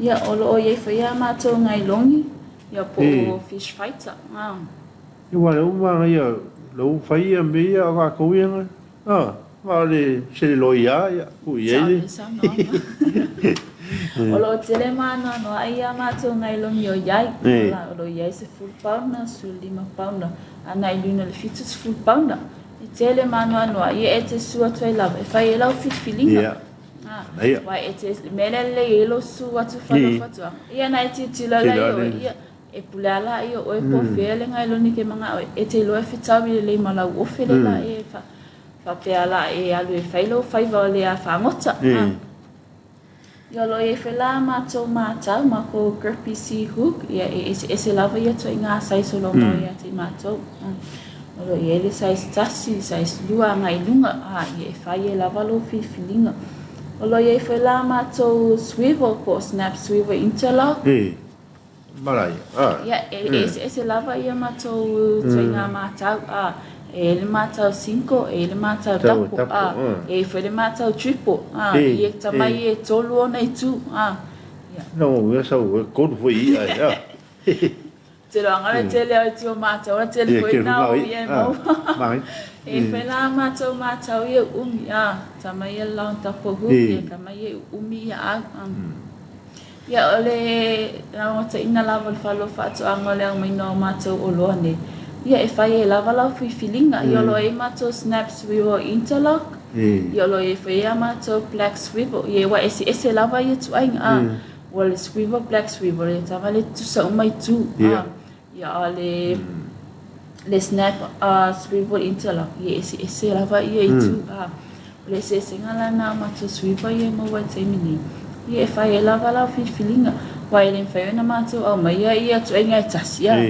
Ia o lo o i ai foi a matou gailogi, ia po o fish fighter. Ia aua o lea ua manaia lea ua fai ia mea ia a tatou ia A, ma o le seleloi lava, ia, tuu i ai le. O lo o tele maanoanoa ai a matou gailogi o i ai. O lo o i ai 10 pauna, 15 pauna, agai i luna i le 70 pauna. E tele maanoanoa, ia e te susu atu ai lava e fai ai lau filifiliga. Ia. Manaia. Aua e te, le mea lea e lelei ai lou susu atu i fale o faatoaga, ia na e tilotilo la i oe, ia, E pule a la ia oe po fea le gailoni ke manao e te iloa e fetaui lelei ma lau ofe le la e faapea la e alu e fai lou faiva o le a fagota. Ia o lo o i ai foi la matou matau, makou grippy sea hook, ia e eseese lava ia ituaiga size o lo o maua ia te matou. O lo o i ai le size tasi, size lua agai i luga, ia e fai ai lava lou filifiliga. O lo o i ai foi la matou swivel po o snap swivel interlock. Maraia, a. Ia, e eseese lava ia matou ituaiga matau, a. E i ai le matau single, e i ai le matau double, ā, e i ai foi le matau triple, ā, i e tama ia e tolu ona itu, ā, ia. No, ia sau e tolu foi i'a e, ā. Te roanga le tele o itu o matau, o tele foi na o ia e maua. E i foi la matou matau ia umi, ā, tama ia long double hook, ia tama ia umi ia au, ā. Ia, o le naunautaiga lava o le fale o faatoaga o le aumaiga o matou oloa nei, ia e fai ai lava lau filifiliga. Ia o lo o i ai matou snap swivel interlock, ia o lo o i ai foi a matou black swivel. Ia ua eseese lava ia ituaiga, a, ua le swivel black swivel, ia tava le tutusa uma itu, a. Ia a le le snap a swivel interlock ia eseese lava ia itu a o le eseesega la na o matou swivel ia e maua i taimi nei ia e fai ai lava lau filifiliga aua e le mafai ona matou aumaia ia tuaiga e tasi a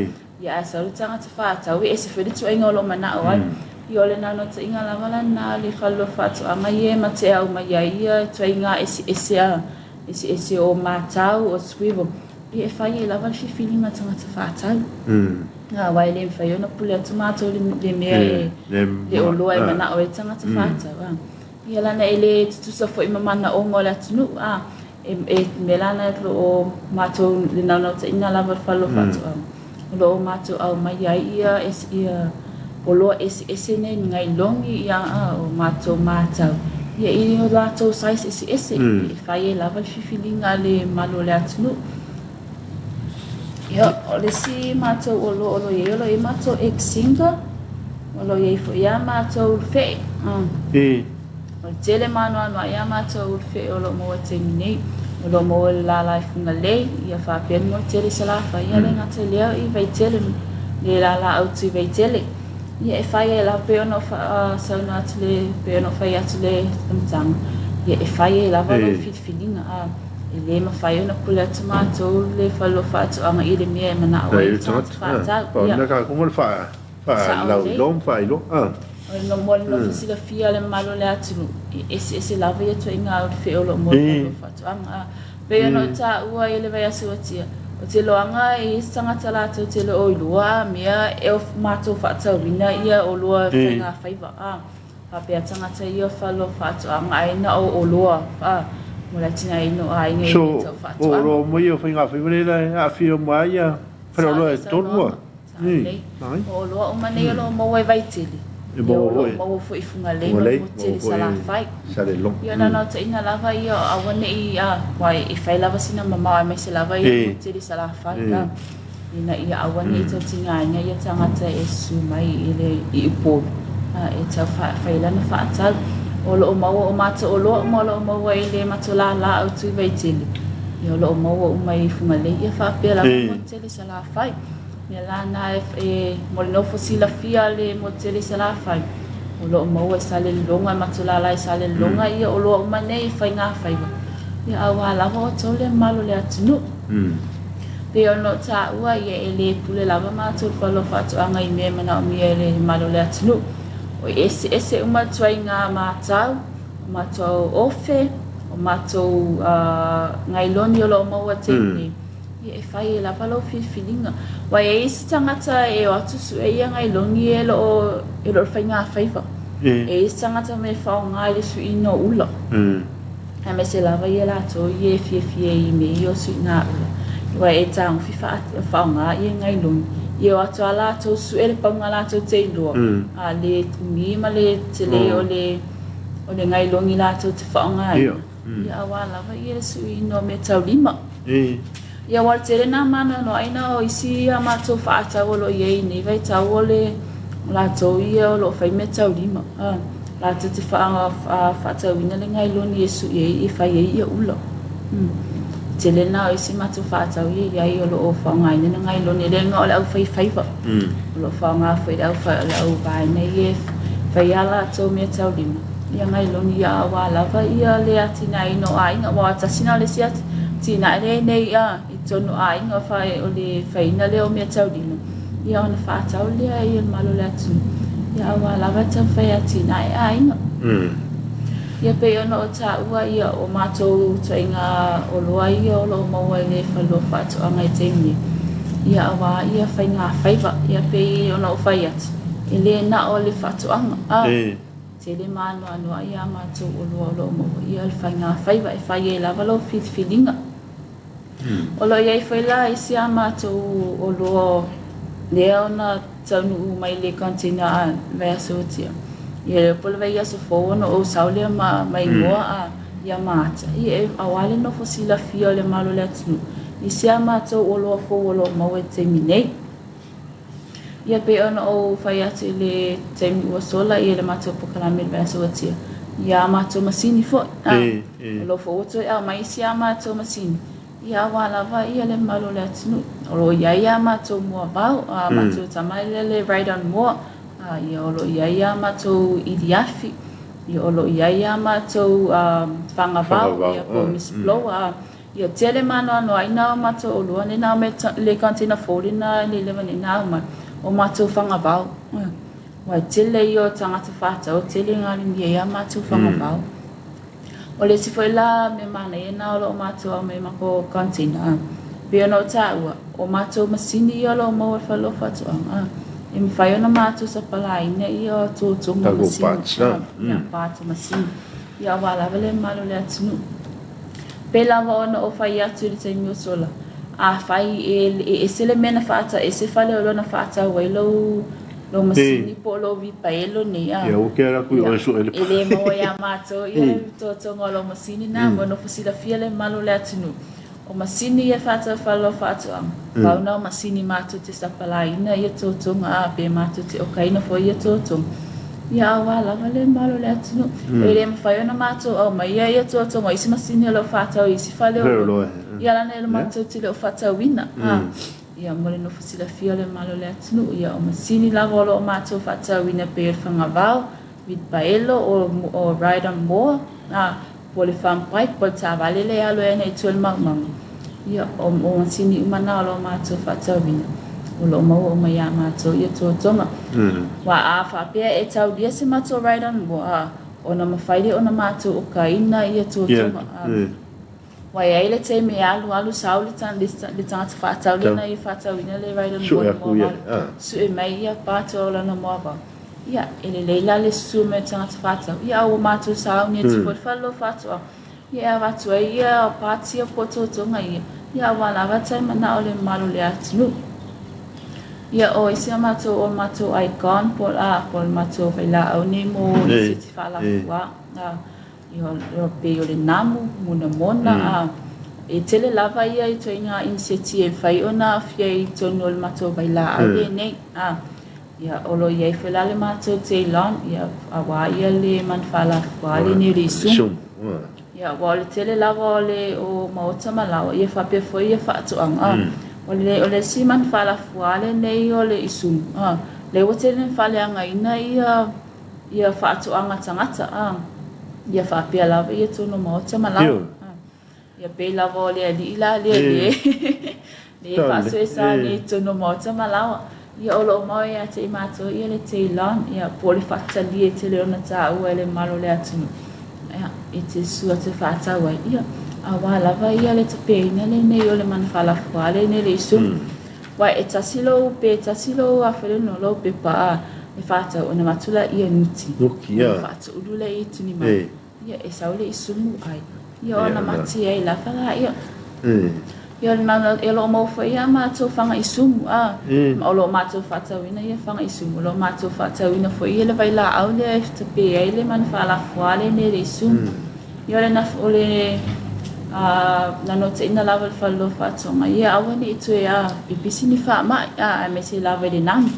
ia ae sau le tagata faatau e ese foi le tuaiga o lo o manao ai ia o le naunautaiga lava la na o le fale o faatoaga ia e matea aumaia ai ia tuaiga eseese a eseese o matau o swivel Ia e fai ai lava le filifiliga a tagata faatau. Aua e le mafai ona pule atu matou i le mea e le o loa e manao ai le tagata faatau. A. Ia lana e le tutusa foi ma manaoga o le atunuu. A. E, e mea lana o lo o matou le naunautaiga lava o le fale o faatoaga. O lo o matou aumai ai ia, ia oloa eseese nei ni gailogi ia a o matou matau ia i o latou size eseese e fai ai lava le filifiliga a le mamalu o le atunuu. Ia, o le isi matou oloa o lo o i ai, o lo o i ai matou egg singer, o lo o i ai foi ia matou ulufe. O le tele ma anoanoai a matou ulufe o lo o maua i le taimi nei. O lo o maua i le lala i Fugalei, ia faapea le moe tele i Salafai, ia le gata i lea i Vaitele, le lala autu i Vaitele. Ia e fai ai lava pei ona saunoa atu le, pei ona fai atu le amataga, ia e fai ai lava lau filifiliga, a e le mafai ona pule atu matou le fale o faatoaga i le mea e manao ai le tagata faatau. Ia. Sao lelei. Mo le nofo silafia a le mamalu o le atunuu, e eseese lava ia ituaiga ulufe o lo o moe i faatoaga. A pei ona ou taua i le vaiaso ua tia, o te loaga e i ai se tagata latou te le o iloa a mea e o matou faatauina ia oloa faigafaiva. A faapea tagata ia o fale o faatoaga ai na o oloa a mo le atinaeina o aiga i mea tau faatoaga. So, o oloa uma ia o faigafaiva lea la e aafia uma ai ia faleoloa e tolu a? Lelei. O oloa uma nei o lo o maua i Vaitele, ia o lo o maua foi i Fugalei ma le motu tele i Salafai. Ia o naunautaiga lava ia aua ne i, aua e fai lava sina mamao aemaise lava ia le motu tele i Salafai, ina ia aua ne i tau tigaina ia tagata e susu mai i le i Upolu e tau fai lana faatau. O lo o maua o matou oloa uma o lo o maua i le matou lala autu i Vaitele, ia o lo o maua uma i Fugalei, ia faapea lava le motu tele i Salafai. Mea la na e mo le nofo silafia le motu tele i Salafai, o lo o maua i Salelologa, e matou lala i Salelologa ia oloa uma nei i faigafaiva, ia aua lava outou le mamalu o le atunuu. Pei ona ou taua, ia e le pule lava matou i le fale o faatoaga i mea e manaomia e le mamalu o le atunuu. O eseese uma ituaiga matau, o matou ofe, o matou gailoni o lo o maua i le taimi nei. Ia e fai ai lava lau filifiliga. Ua i ai isi tagata e o atu sue ia gailoni e lo o e lo o le faigafaiva. E i ai isi tagata mea e faaaoga i le suiina o ula. Aemaise lava ia latou ia e fiafia i mea ia o suiga ula. Aua e tagofi faaaoga ia gailoni. Ia o atu lava latou sue le pauga latou te iloa, a le umi ma le tele o le o le gailoni latou te faaaogaina. Ia aua lava ia le suiina o meataulima. Ia aua o le tele na mānoanoaina o isi a matou faatau o lo o i ai i nei vaitau o le latou ia o lo o fai meataulima. Latou te faatauina le gailoni e sui ai e fai ai ia ula. Tele na o isi matou faatau ia i ai o lo o faaaogaina le gailoni e le na o le aufaifaiva. O lo o faaaoga foi le auvaega ia e fai a latou meataulima. Ia gailoni ia aua lava ia le atinaeina o aiga aua tasi na o le isi atinae lea nei a i totonu o aiga o le faiina lea o meataulima ia ona faatau lea i le mamalu o le atunuu ia aua lava e taumafai e atinae aiga. Ia pei ona ou taua ia o matou ituaiga oloa ia o lo o maua i le fale o faatoaga i taimi nei ia aua ia faigafaiva ia pei ona ou fai atu. E le na o le faatoaga, a tele maanoanoa ia matou oloa o lo o maua ia le faigafaiva e fai ai lava lau filifiliga. O lo o i ai foi la isi a matou oloa lea ona taunuu mai le container a vaiaso ua tea. Ia le po o le vaiaso fou ona ou sau lea ma ma igoa a ia ma ata. Ia e aua le nofo silafia o le mamalu o le atunuu i si a matou oloa fou o lo o maua i le taimi nei. Ia pei ona ou fai atu i le taimi ua sola ia le matou polokalame i le vaiaso ua tea, ia a matou masini foi, a, o lo o foi ua toe aumai isi a matou masini, ia aua lava ia le mamalu o le atunuu. O lo o i ai a matou moavao, a matou tama lea le Ride on Moa, a, ia o lo o i ai a matou iliafi, ia o lo o i ai a matou fagavao, ia po o mist blower, a, Ia tele maanoanoa ina o matou oloa nei na le container fou lena e leva nei na aumai o matou fagavao. Aua e tele ia o tagata faatau e tele galumia ai a matou fagavao. O le isi foi la mea manaia na o lo o matou aumai i matou container pei ona ou taua o matou masini ia o lo o maua i le fale o faatoaga e mafai ona matou sapalāina ia totogi o masini, ia parts o masini ia aua lava le mamalu o le atunuu. Pei lava ona ou fai atu i le taimi ua sola, afai e ese le mea na faatau, ese fale o lona faatau ai lou, lou masini po o lou vipaelo nei, a, Ia, ua kea aku i oe sue le e le maua iā matou ia le totoga o lou masini na, ua nofo silafia le mamalu o le atunuu. O masini ia e faatau i fale o faatoaga, pau na o masini matou te sapalāina ia totoga, a, pe matou te okaina foi ia totoga. Ia aua lava le mamalu o le atunuu. E le mafai ona matou aumaia ia totoga o isi masini o lo o faatau i isi fale o lo. Ia lana e matou te le o faatauina. A, ia mo le nofo silafia o le mamalu o le atunuu, ia o masini lava o lo o matou faatauina pei o le fagavao, wheelbarrow, o ride on mower, a, po o le farm bike, po o le taavale lea e alu ai ana i tua i le maumaga. Ia, o masini uma na o lo o matou faatauina, o lo o maua uma iā matou ia totoga. Aua a faapea e taulia se matou ride on mower, ona mafai lea ona matou okaina ia totoga. Aua e i ai le taimi e alu alu sau le tagata faatau lea na ia faatauina le ride on mower i le moavao, sue mai ia part o lana moavao. Ia, e lelei la le susu mai o tagata faatau. Ia, a ua matou sauni atu foi i le fale o faatoaga, ia e avatu ai ia parts ia po o totoga ia, ia aua lava tai manao le mamalu o le atunuu. Ia, o isi a matou o le matou icon po a po o le matou vailaau nei mo isi faalafua. A, ia, pei o le namu, monamona, a, e tele lava ia ituaiga inisiati e mafai ona aafia i totonu o le matou vailaau lenei. A, Ia, o lo o i ai foi la le matou Ceylon, ia, aua ia le manufaalafua lenei o le isumu. Ia, aua o le tele lava o le o maota ma laoa, ia faapea foi ia faatoaga. O le o le isi manufaalafua lenei o le isumu, a, lea ua tele ina faaleagaina ia ia faatoaga tagata, a, ia faapea lava ia tonu o maota ma laoa. Ia pei lava o le alii la lea le le faasoesa nei i totonu o maota ma laoa. Ia o lo o mau ia te i matou ia le Ceylon, ia po o le faatalie tele ona taua e le mamalu o le atunuu. Ia e te sua te faatau ai. Ia aua lava ia le tapeina lenei o le manufaalafua lenei le isumu. Aua e tasi lou pe tasi lou afaleno lou pepa a e faatau ona avatu laia nuti. Nuti, ia. Ona faatuulu lea i tini mai. Ia e sau le isumu ai. Ia ona mati ai lava la ia. Ia o le mana o lo o maua foi ia matou faga isumu a. Ma o lo o matou faatauina ia faga isumu. O lo o matou faatauina foi ia le vailaau lea e tape ai le manu faalafuā lenei le isumu. Ia o le o le naunautaiga lava o le fale o faatoaga ia aua ne i toe a pipisi ni faamai a aemaise lava i le namu.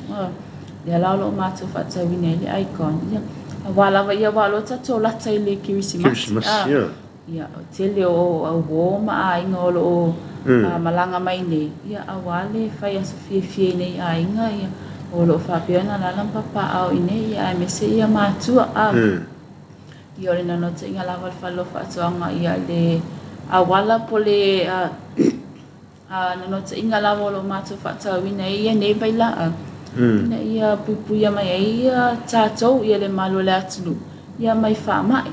Lea la o lo o matou faatauina ai le icon, ia, aua lava ia, aua o lea ua tatou lata i le Kerisimasi, Kerisimasi, ia. Ia, o le tele o uo ma aiga o lo o malaga mai nei, ia, aua le fai aso fiafia i nei aiga, ia, o lo o faapea ona alaala ma papaaao i inei, ia, aemaise ia matua, a. Ia, o le naunautaiga lava o le fale o faatoaga, ia, le auala po o le A naunautaiga lava o lo o matou faatauina ai ia nei vailaau, ina ia puipuia mai ai ia tatou, ia le mamalu o le atunuu, ia mai faamai.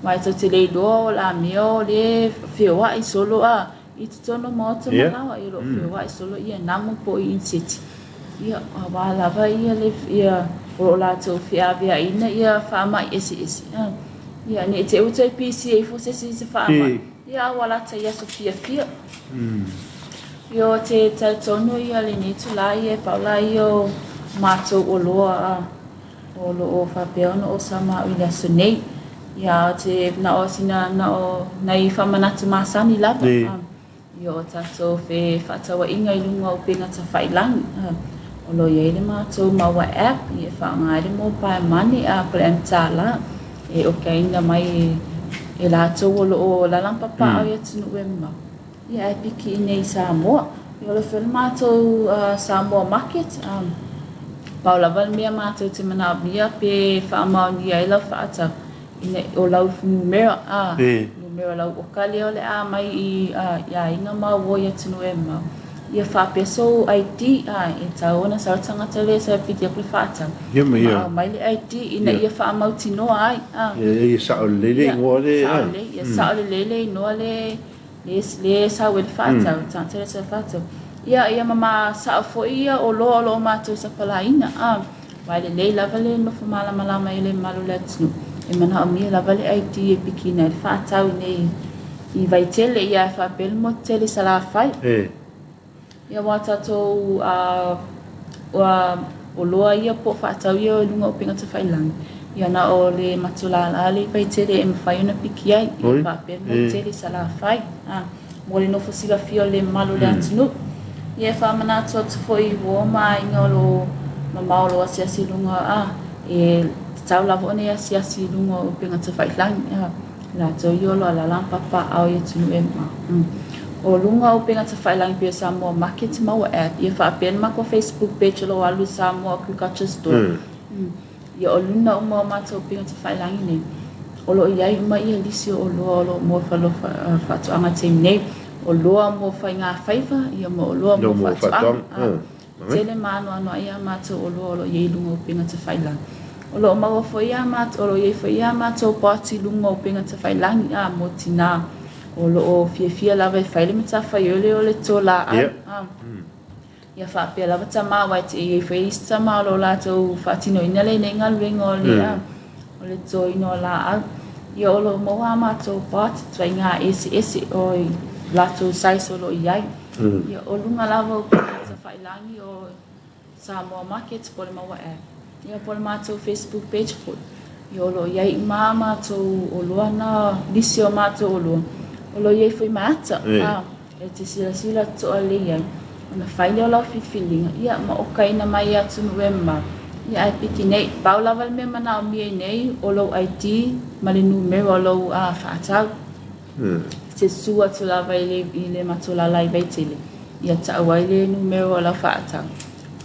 Aua e tou te le iloa o le a mea o le feoai solo a i totonu o maota ma laoa, ia o lo o feoai solo ia namu po o inisieti. Ia, aua lava ia le, ia, o lo o latou feaveaiina ia faamai eseese, a. Ia, ne i te i ua toe pisi ai foi se isi i se faamai, ia, a ua lata i aso fiafia. Ia, ou te talitonu ia lenei itula ia e pau la ia o matou oloa a, o lo o faapea ona osa maʻu i le aso nei. Ia, ou te na o sina, na o nai faamanatu masani lava. I o tatou fefaatauaiga i luga o upega tafailangi, o lo o i ai le matou maua app e faaaoga ai le mobile money po o le mTala e okaina mai e latou o lo o alaalapapaao i atunuu e mamao ae piki i inei i Samoa. O lo o fai le matou Samoa Market, pau lava le mea matou te manaomia pe faamaonia ai lau faatau, Ina o lau numera, a, numera lau oka lea o le a mai i, a, i aiga ma uo i atunuu e mamao. Ia faapea sou ID, a, e tau ona sau le tagata lea e sau e piki atu le faatau. Ia ma ia. Ma aumai le ID ina ia faamautinoa ai, a. Ia, ia sao lelei le igoa le, a. Ia, sao lelei, ia sao lelei le igoa le, le, le sau ai le faatau, le tagata lea e sau e faatau. Ia, ia ma ma sao foi ia oloa o lo o matou sapalaiina, a. Aua e lelei lava le nofo malamalama i le mamalu o le atunuu, e manaomia lava le ID e pikiina ai le faatau i nei i Vaitele, ia ae faapea le motu tele i Salafai. Ia aua tatou oloa ia po o faatau ia i luga o upega tafailagi, ia na o le matou lala lea i Vaitele e mafai ona piki ai, ia faapea le motu tele i Salafai. Mo le nofo silafia o le mamalu o le atunuu. Ia e faamanatu atu foi i uo ma aiga o lo o mamao o lo o asiasi i luga a e tatau lava ona e asiasi i luga o upega tafailagi a latou ia o lo o alaala ma papaaao i atunuu e mamao. O luga o upega tafailagi pei o Samoa Market maua app ia faapea le matou Facebook page o lo o alu i Samoa Agriculture Store. Ia o luna uma o matou upega tafailagi nei, o lo o i ai uma ia lisi o oloa o lo o mo faatoaga i taimi nei, oloa mo faigafaiva, ia ma oloa mo faatoaga. E tele ma anoanoai a matou oloa o lo o i ai i luga o upega tafailagi. O lo o maua foi a matou, o lo o i ai foi a matou bot i luga o upega tafailagi, a, mo tinā o lo o fiafia lava e fai le matafaioi lea o le tō lāau. Ia faapea lava tama aua e te i ai foi isi tama o lo o latou faatinoina lenei galuega o le o le totoina o laau. Ia o lo o maua a matou bot ituaiga eseese o latou size o lo o i ai. Ia o luga lava o tafailangi o Samoa Market po o le Maua App. Ia po o le matou Facebook page foi. Ia o lo o i ai uma a matou oloa na lisi o matou oloa. O lo o i ai foi ma ata. E te silasila totoa lelei ai, ona fai lea o lau filifiliga, ia, ma okaina mai e atunuu e mamao, ia, ae piki nei. Pau lava le mea manaomia i nei, o lou ID ma le numera o lou faatau. E te susu atu lava i le, i le matou lala i Vaitele, ia tau ai le numera o lau faatau,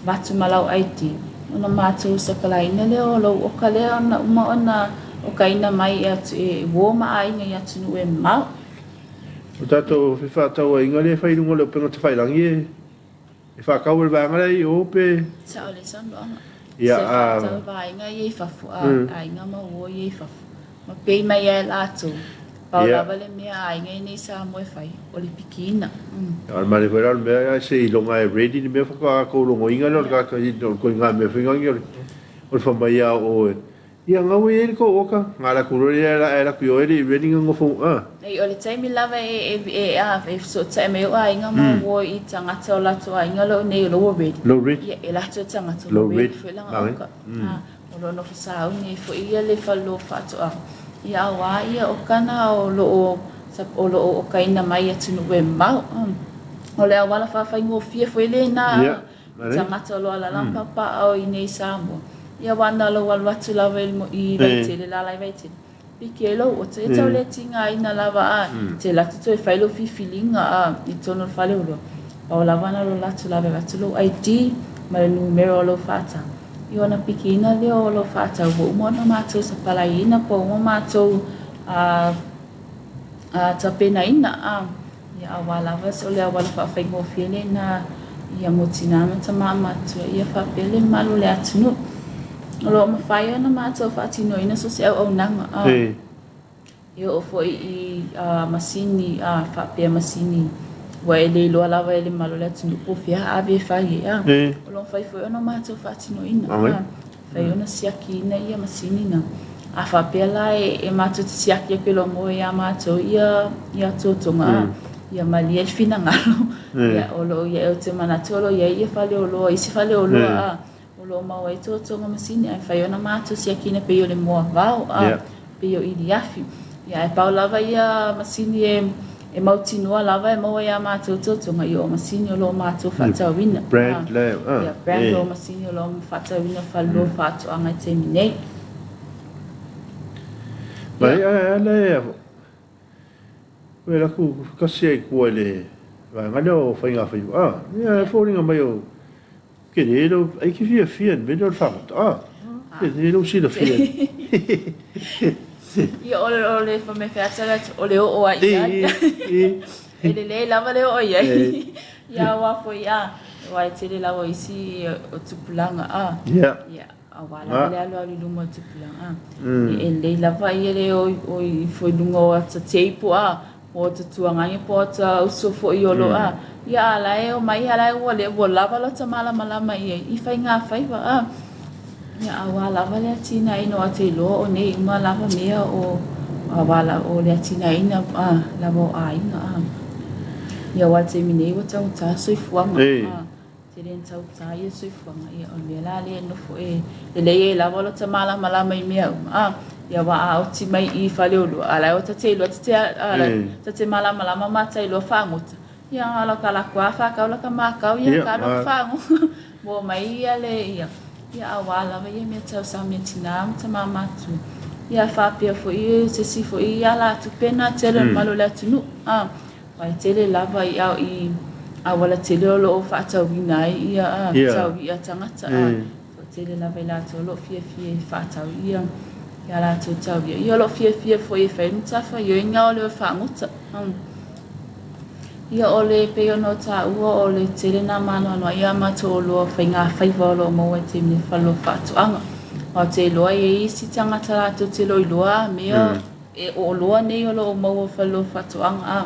avatu ma lau ID, ona matou sapalaiina lea o lou oka lea ona uma ona okaina mai e atu, e uo ma aiga i atunuu e mamao. O tatou fefaatauaiga lea e fai i luga o le upega tafailangi e faatau e le vaega lea i o pe. Sao le saunoaga. Se faatau e vaega ia i fafo a aiga ma uo ia i fafo. Ma pei mai ai latou. Pau lava le mea a aiga i nei Samoa e fai o le pikiina. A o le manaia foi la o le mea ae seiloga e ready le mea faatoa tou logoina lea o le tagata o le ituaiga mea foi lea o le fai mai lava o oe. Ia nga ua i ai le tou oka, nga la ku lole la e la ku i le i ready nga ngofo a. Nei, o le taimi lava e, e, e, a, e fesootai mai ou aiga ma uo i tagata o latou aiga o lo o nei o lo ua ready. Lo ready. Ia, e latou tagata o lo ready foi langa oka. A, o lo o nofo sauni ai foi ia le fale faatoaga. Ia, auā ia oka na o lo o, o lo o okaina mai i atunuu e mamao. O le auala faafaigofie foi lena. Ia. Tagata o lo o alaala ma papaaao i nei Samoa. Ia aua na lou alu atu lava i Vaitele, lala i Vaitele, piki ai lou oto, ia tau le tigaina lava a te alu atu toe fai lou filifiliga a i totonu o le fale oloa. Pau lava na lou alu atu lava e avatu lou ID ma le numera o lou faatau. Ia ona pikiina lea o lou faatau ua uma ona matou sapalaiina po ua uma matou tapenaina a. Ia aua lava o le auala faafaigofie lena ia mo tinā ma tamā matua ia faapea le mamalu o le atunuu. O lo o mafai ona matou faatinoina so o se auaunaga a e oo foi i masini a faapea masini Ua e le iloa lava e le mamalu o le atunuu po o fea ave e fai ai, a. O lo o mafai foi ona matou faatinoina, a. Mafai ona siakiina ia masini na. A faapea la e matou te siaki atu e loa maua ia matou ia ia totoga, a, ia malie le finagalo. Ia o lo o i ai, ou te manatu o lo o i ai ia faleoloa, isi faleoloa, a, O lo o maua ai totoga masini ae mafai ona matou siakiina pei o le moa vao a pei o iliafi. Ia ae pau lava ia masini e e mautinoa lava e maua iā matou totoga ia o masini o lo o matou faatauina. Brand le a. Ia brand o masini o lo o faatauina falelua faatoaga i taimi nei. Mai a le Ua laku kasi ai tua i le vaega lea o faiga faiva a ia e foliga mai o Tele lou, ai ke fiafia i le mea lea o le fagota, a? Tele lou silafia. Ia, o le, o le feata o le oo ai i ai. E lelei lava le oo i ai. Ia, aua foi, a, aua e tele lava o isi o tupulaga, a. Ia. Ia, aua lava le alualu i luma o tupulaga, a. E lelei lava ia le o ifo i luga o ata table, a. Po o ta tuagaga po o ta uso foi o lo a ia a la e omai a la e ua le ua lava lota malamalama i ai i faigafaiva a ia aua lava le atinaeina o a te iloa o nei uma lava mea o aua la o le atinaeina a lava o aiga a ia aua taimi nei ua taugata soifuaga a Tele ina taugata ia soifuaga, ia o le mea la lea e nofo e lelei ai lava lota malamalama i mea uma, a, ia aua a oti mai i Faleoloa, a la e ota te iloa te a la ta te malamalama ma ta iloa fagota, ia a la ka lako a whakau la ka makau ia ka loko fago mo mai ia le ia, ia aua lava ia mea tau sa mea tinā ma tamā matua. Ia faapea foi se isi foi ala atu pena tele o le mamalu o le atunuu, a. Aua e tele lava i ao i auala tele o lo o faatauina ai ia tau i'a tagata a toatele lava i latou o lo o fiafia e faatau ia a latou tau i'a. Ia o lo o fiafia foi e fai matafaioi na o le fagota. Ia o le pei ona o taua o le tele na maanoanoa ia matou oloa faigafaiva o lo o maua i taimi nei faleoloa faatoaga. Aua ou te iloa e i ai isi tagata latou te loiloa mea E oloa nei o lo o maua faleoloa faatoaga a,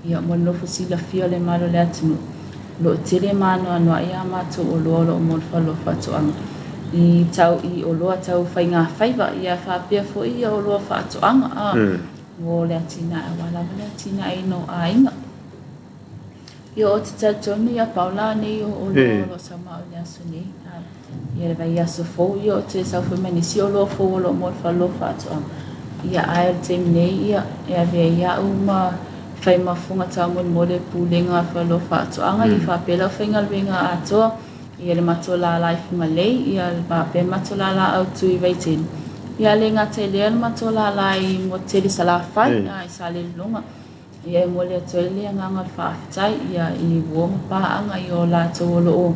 ia mo le nofo silafia o le malo o le atunuu, o lo o tele maanoanoa ai a matou oloa o lo o maua i faleoloa faatoaga i tau i oloa tau faigafaiva, ia faapea foi ia oloa faatoaga a, mo le atinae aua lava le atinaeina o aiga. Ia ou te talitonu ia pau la nei o oloa o lo o sau ma au i le aso nei. Ia le vaiaso fou ia ou te sau foi ma nisi oloa fou o lo o maua i le faleoloa faatoaga. Ia ae o le taimi nei ia e ave ai au ma fai ma fofoga taumolimoli o le Pulega o le Faleoloa Faatoaga ia faapea lau faigaluega atoa ia le matou lālā i Fugalei ia faapea le matou lālā autu i Vaitele. Ia le gata i lea o le matou lālā i Motutele i Salafai i Salelologa. Ia e momoli atu ai le agaga o le faafetai ia i uo ma paaga i o latou o lo o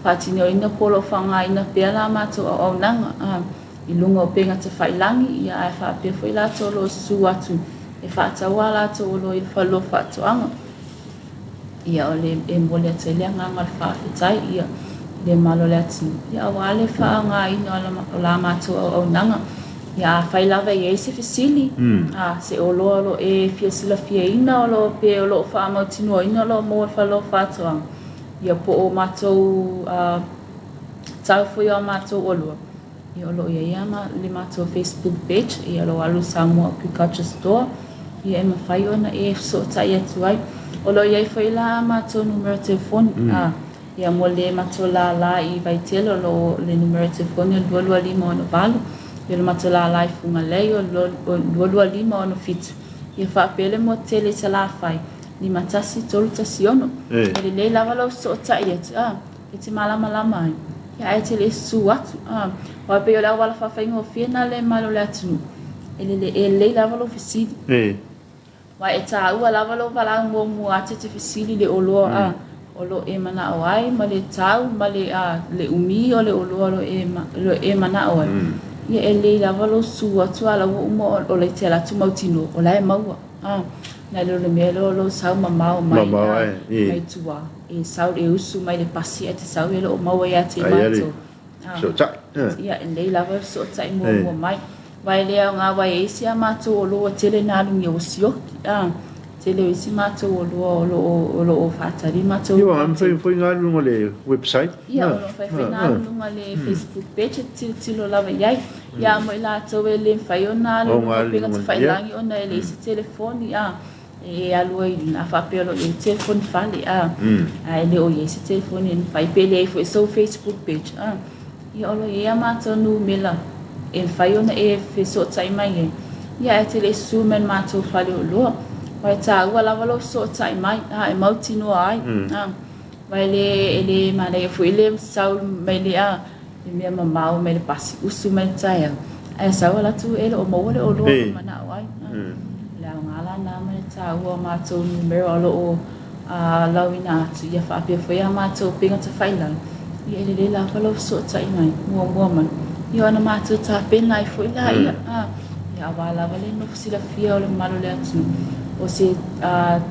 faatinoina po o lo o faaaogaina pea la matou auaunaga i luga o upega tafailagi, ia ae faapea foi latou o lo o susu atu e faatau a latou oloa i le faleoloa faatoaga. Ia o le e momoli atu ai le agaga o le faafetai ia i le mamalu o le atunuu ia aua le faaaogaina o la matou auaunaga. Ia afai lava e i ai se fesili, a, se oloa o lo o e fia silafiaina o lo o pe o lo o faamautinoaina o lo o maua i le faleoloa faatoaga, ia po o matou a, tau foi o a matou oloa, ia o lo o i ai lava le matou Facebook page, ia o lo o alu i Samoa Agriculture Store, ia e mafai ona e fesootai atu ai. O lo o i ai foi la a matou numera telefoni, a, Ia mo le matou lālā i Vaitele o lo o le numera telefoni o le 22568, ia o le matou lālā i Fugalei o le 22567, ia faapea le motu tele i Salafai, 51316. E lelei lava lou fesootai atu, a, e te malamalama ai, ia ae te le i susu atu, a, aua e pei o le auala faafaigofie lena le mamalu o le atunuu, e lelei lava lou fesili. Aua e taua lava lou valaau muamua atu e te fesili i le oloa a o lo e manao ai ma le tau ma le a le umi o le oloa o lo e lo e manao ai. Ia e lelei lava lou su atu a la ua uma o la e te ala atu mautinoa o la e maua a nai lo le mea lea o lou sau mamao mai Mamao a ai, i. mai tua e sau e usu mai le pasi ae te sau e le o maua ia te Ai ali. matou. Fesootai. Ia, e lelei lava le fesootai muamua mai. Aua e le aoga aua e i ai si a matou oloa ua tele ina alu ua sioki. Tele o isi matou oloa o lo o o lo o faatali matou Ia, aua e mafai foi ona alu i luga o le website. Ia, o lo o mafai foi ona alu i luga o le Facebook page e tilotilo lava i ai. Ia, mo i latou e le mafai ona alu i luga o upega tafailagi ona e leai se telefoni, a, e alu ai, a faapea o lo o i ai le telefoni fale, a, ae le o i ai se telefoni e mafai, pe leai foi sou Facebook page, a. Ia o lo o i ai a matou numera e mafai ona e fesootai mai ai, ia ae te le i susu mai i le matou fale oloa. Aua e taua lava lou fesootai mai, a, e mautinoa ai, a. Aua e le, e le manaia foi le sau mai le, a, le mea mamao mai le pasi, usu mai le taeao, ae sau alu atu e le o maua le oloa o manao ai. A. O le aoga la lena ma le taua o matou numera o lo o a lauina atu, ia faapea foi a matou upega tafailagi, ia e lelei lava lou fesootai mai muamua mai, ia ona matou tapena ai foi laia, a, ia aua lava le nofo silafia o le mamalu o le atunuu, o se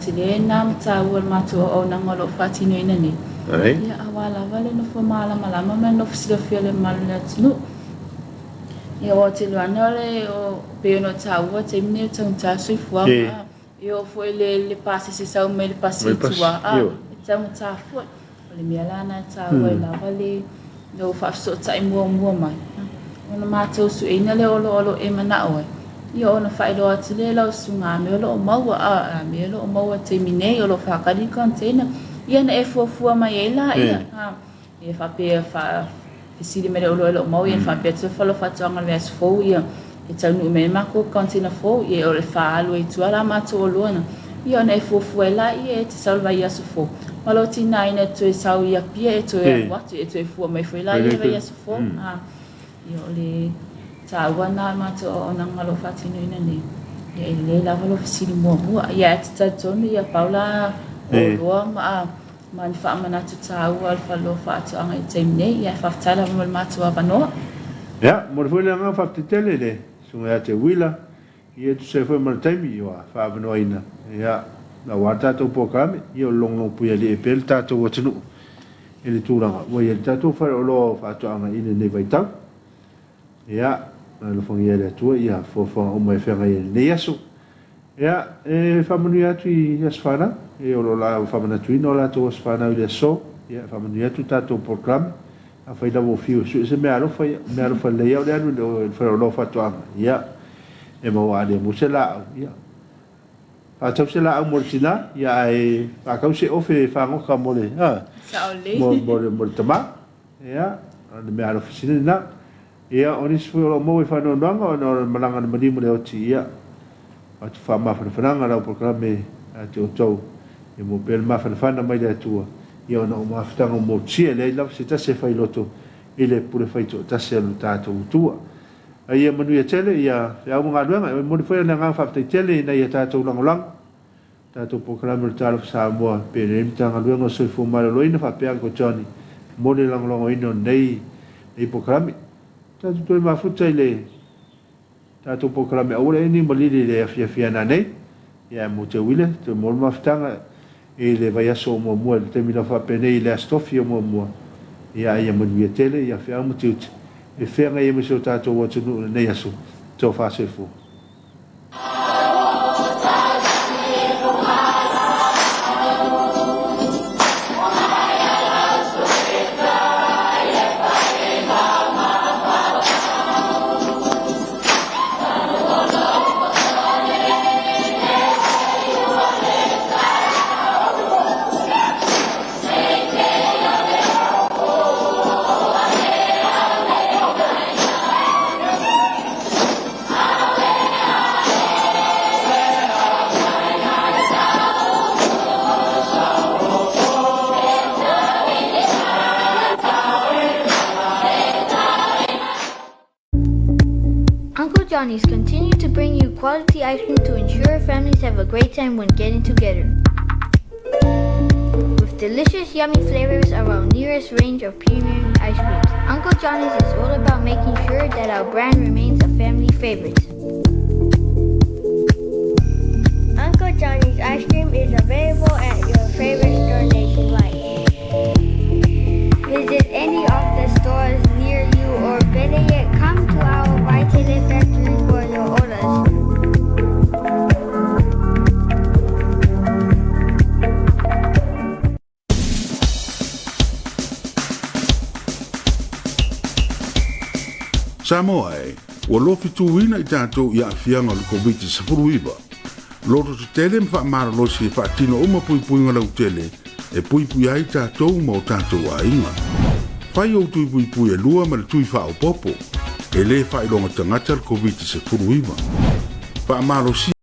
tele lena mataupu a le matou auaunaga o lo o faatinoina nei, ia aua lava le nofo malamalama ma le nofo silafia o le mamalu o le atunuu. Ia aua ou te iloa ane o le, o, pei ona ou taua, taimi nei o taugata le soifuaga, a. E oo foi i le pasese sau mai le pasi i tua, a, e taugata foi. O le mea la lena e taua ai lava le lou faafesootai muamua mai, ona matou sueina lea o oloa o lo o e manao ai, ia ona faailoa atu lea i lau susuga a mea o lo o maua, a, a mea o lo o maua i le taimi nei, o lo o faatali le container, ia ona e fuafua mai ai laia, a. Ia faapea faafesili mai le oloa e lo o maua ia faapea atu le fale o faatoaga i le vaiaso fou ia e taunuu mai ai matou container fou ia o le faaalu ai tua la matou oloa na ia ona e fuafua ai laia e te sau le vaiaso fou ma lou tigaina e toe sau i Apia e toe alu atu e toe fua mai foi laia i le vaiaso fou a ia o le taua na o le matou auaunaga o lo o faatinoina nei ia e lelei lava lou fesili muamua ia ae te talitonu ia pau la oloa ma Ma ni faamanatu taua a le Fale o Faatoaga i le taimi nei. Ia, faafetai lava mo le matou avanoa. Ia, momoli foi le agaga faafetai tele i le Susuga ia Teuila, ia e tusa ai foi ma le taimi ua faaavanoaina, ia, aua le tatou polokalame, ia o le logologo puialii ai pea le tatou atunuu i le tulaga ua i ai le tatou faleoloa o faatoaga i lenei vaitau. Ia, alofagia e le Atua ia fuafuaga uma e feagai ai i lenei aso. Ia, e faamanuia atu i aso fanau, e o lo o faamanatuina o latou aso fanau i le aso, ia, e faamanuia atu tatou polokalame. Afai lava ua fiu e sue se meaalofa, ia, meaalofa lelei lava o le alu i le faleoloa o faatoaga, ia, e maua lemu se laau, ia, faatau se laau mo le tina, ia, ae faatau se ofe fagota mo le, a, mo, mo le, mo le tama. Ia, o le meaalofa sili lena. Ia, o nisi foi o lo o maua i faanoanoaga ona o le malaga a le maliu ma le oti, ia, avatu faamafanafanaga lau polokalame ia te outou, ia maua pea le mafanafana mai le Atua, ia ona o mafutaga o motusia, e leai lava se tasi e fai loto i le pule fai toatasi a lo tatou Atua. A ia manuia tele, ia feau ma galuega, e momoli foi le agaga faafetai tele ina ia tatou lagolago tatou polokalame o le Talofa Samoa pe lenei Matagaluega o le Soifua Maloloina faapea Uncle Johnny mo le lagolagoina o lenei nei polokalame. Tatou toe mafuta i le tatou polokalame aua le eni malili i le afiafi a nanei. Ia mo te uile, toe mo le mafutaga i le vaiaso o muamua i le taimi lava faapenei i le Aso Tofi o muamua. Ia ia manuia tele, ia feau ma tiute e feagai ai ma si o tatou atunuu i lenei aso. Tofa soifua. Uncle Johnny's continue to bring you quality ice cream to ensure families have a great time when getting together. With delicious, yummy flavors of our nearest range of premium ice creams, Uncle Johnny's is all about making sure that our brand remains a family favorite. Uncle Johnny's ice cream is available at your favorite store nationwide. Visit any of the stores near you or better yet, come to our Waikele factory for your orders. Samoa e, ua lofituina i tatou i aafiaga o le Koviti-19. Loto tetele ma faamalolosi e faatino uma puipuiga lautele e puipui ai tatou ma o tatou aiga. Fai ou tui puipui e lua ma le tui faaopoopo. E le faailoga tagata le Koviti-19. Faamalosia.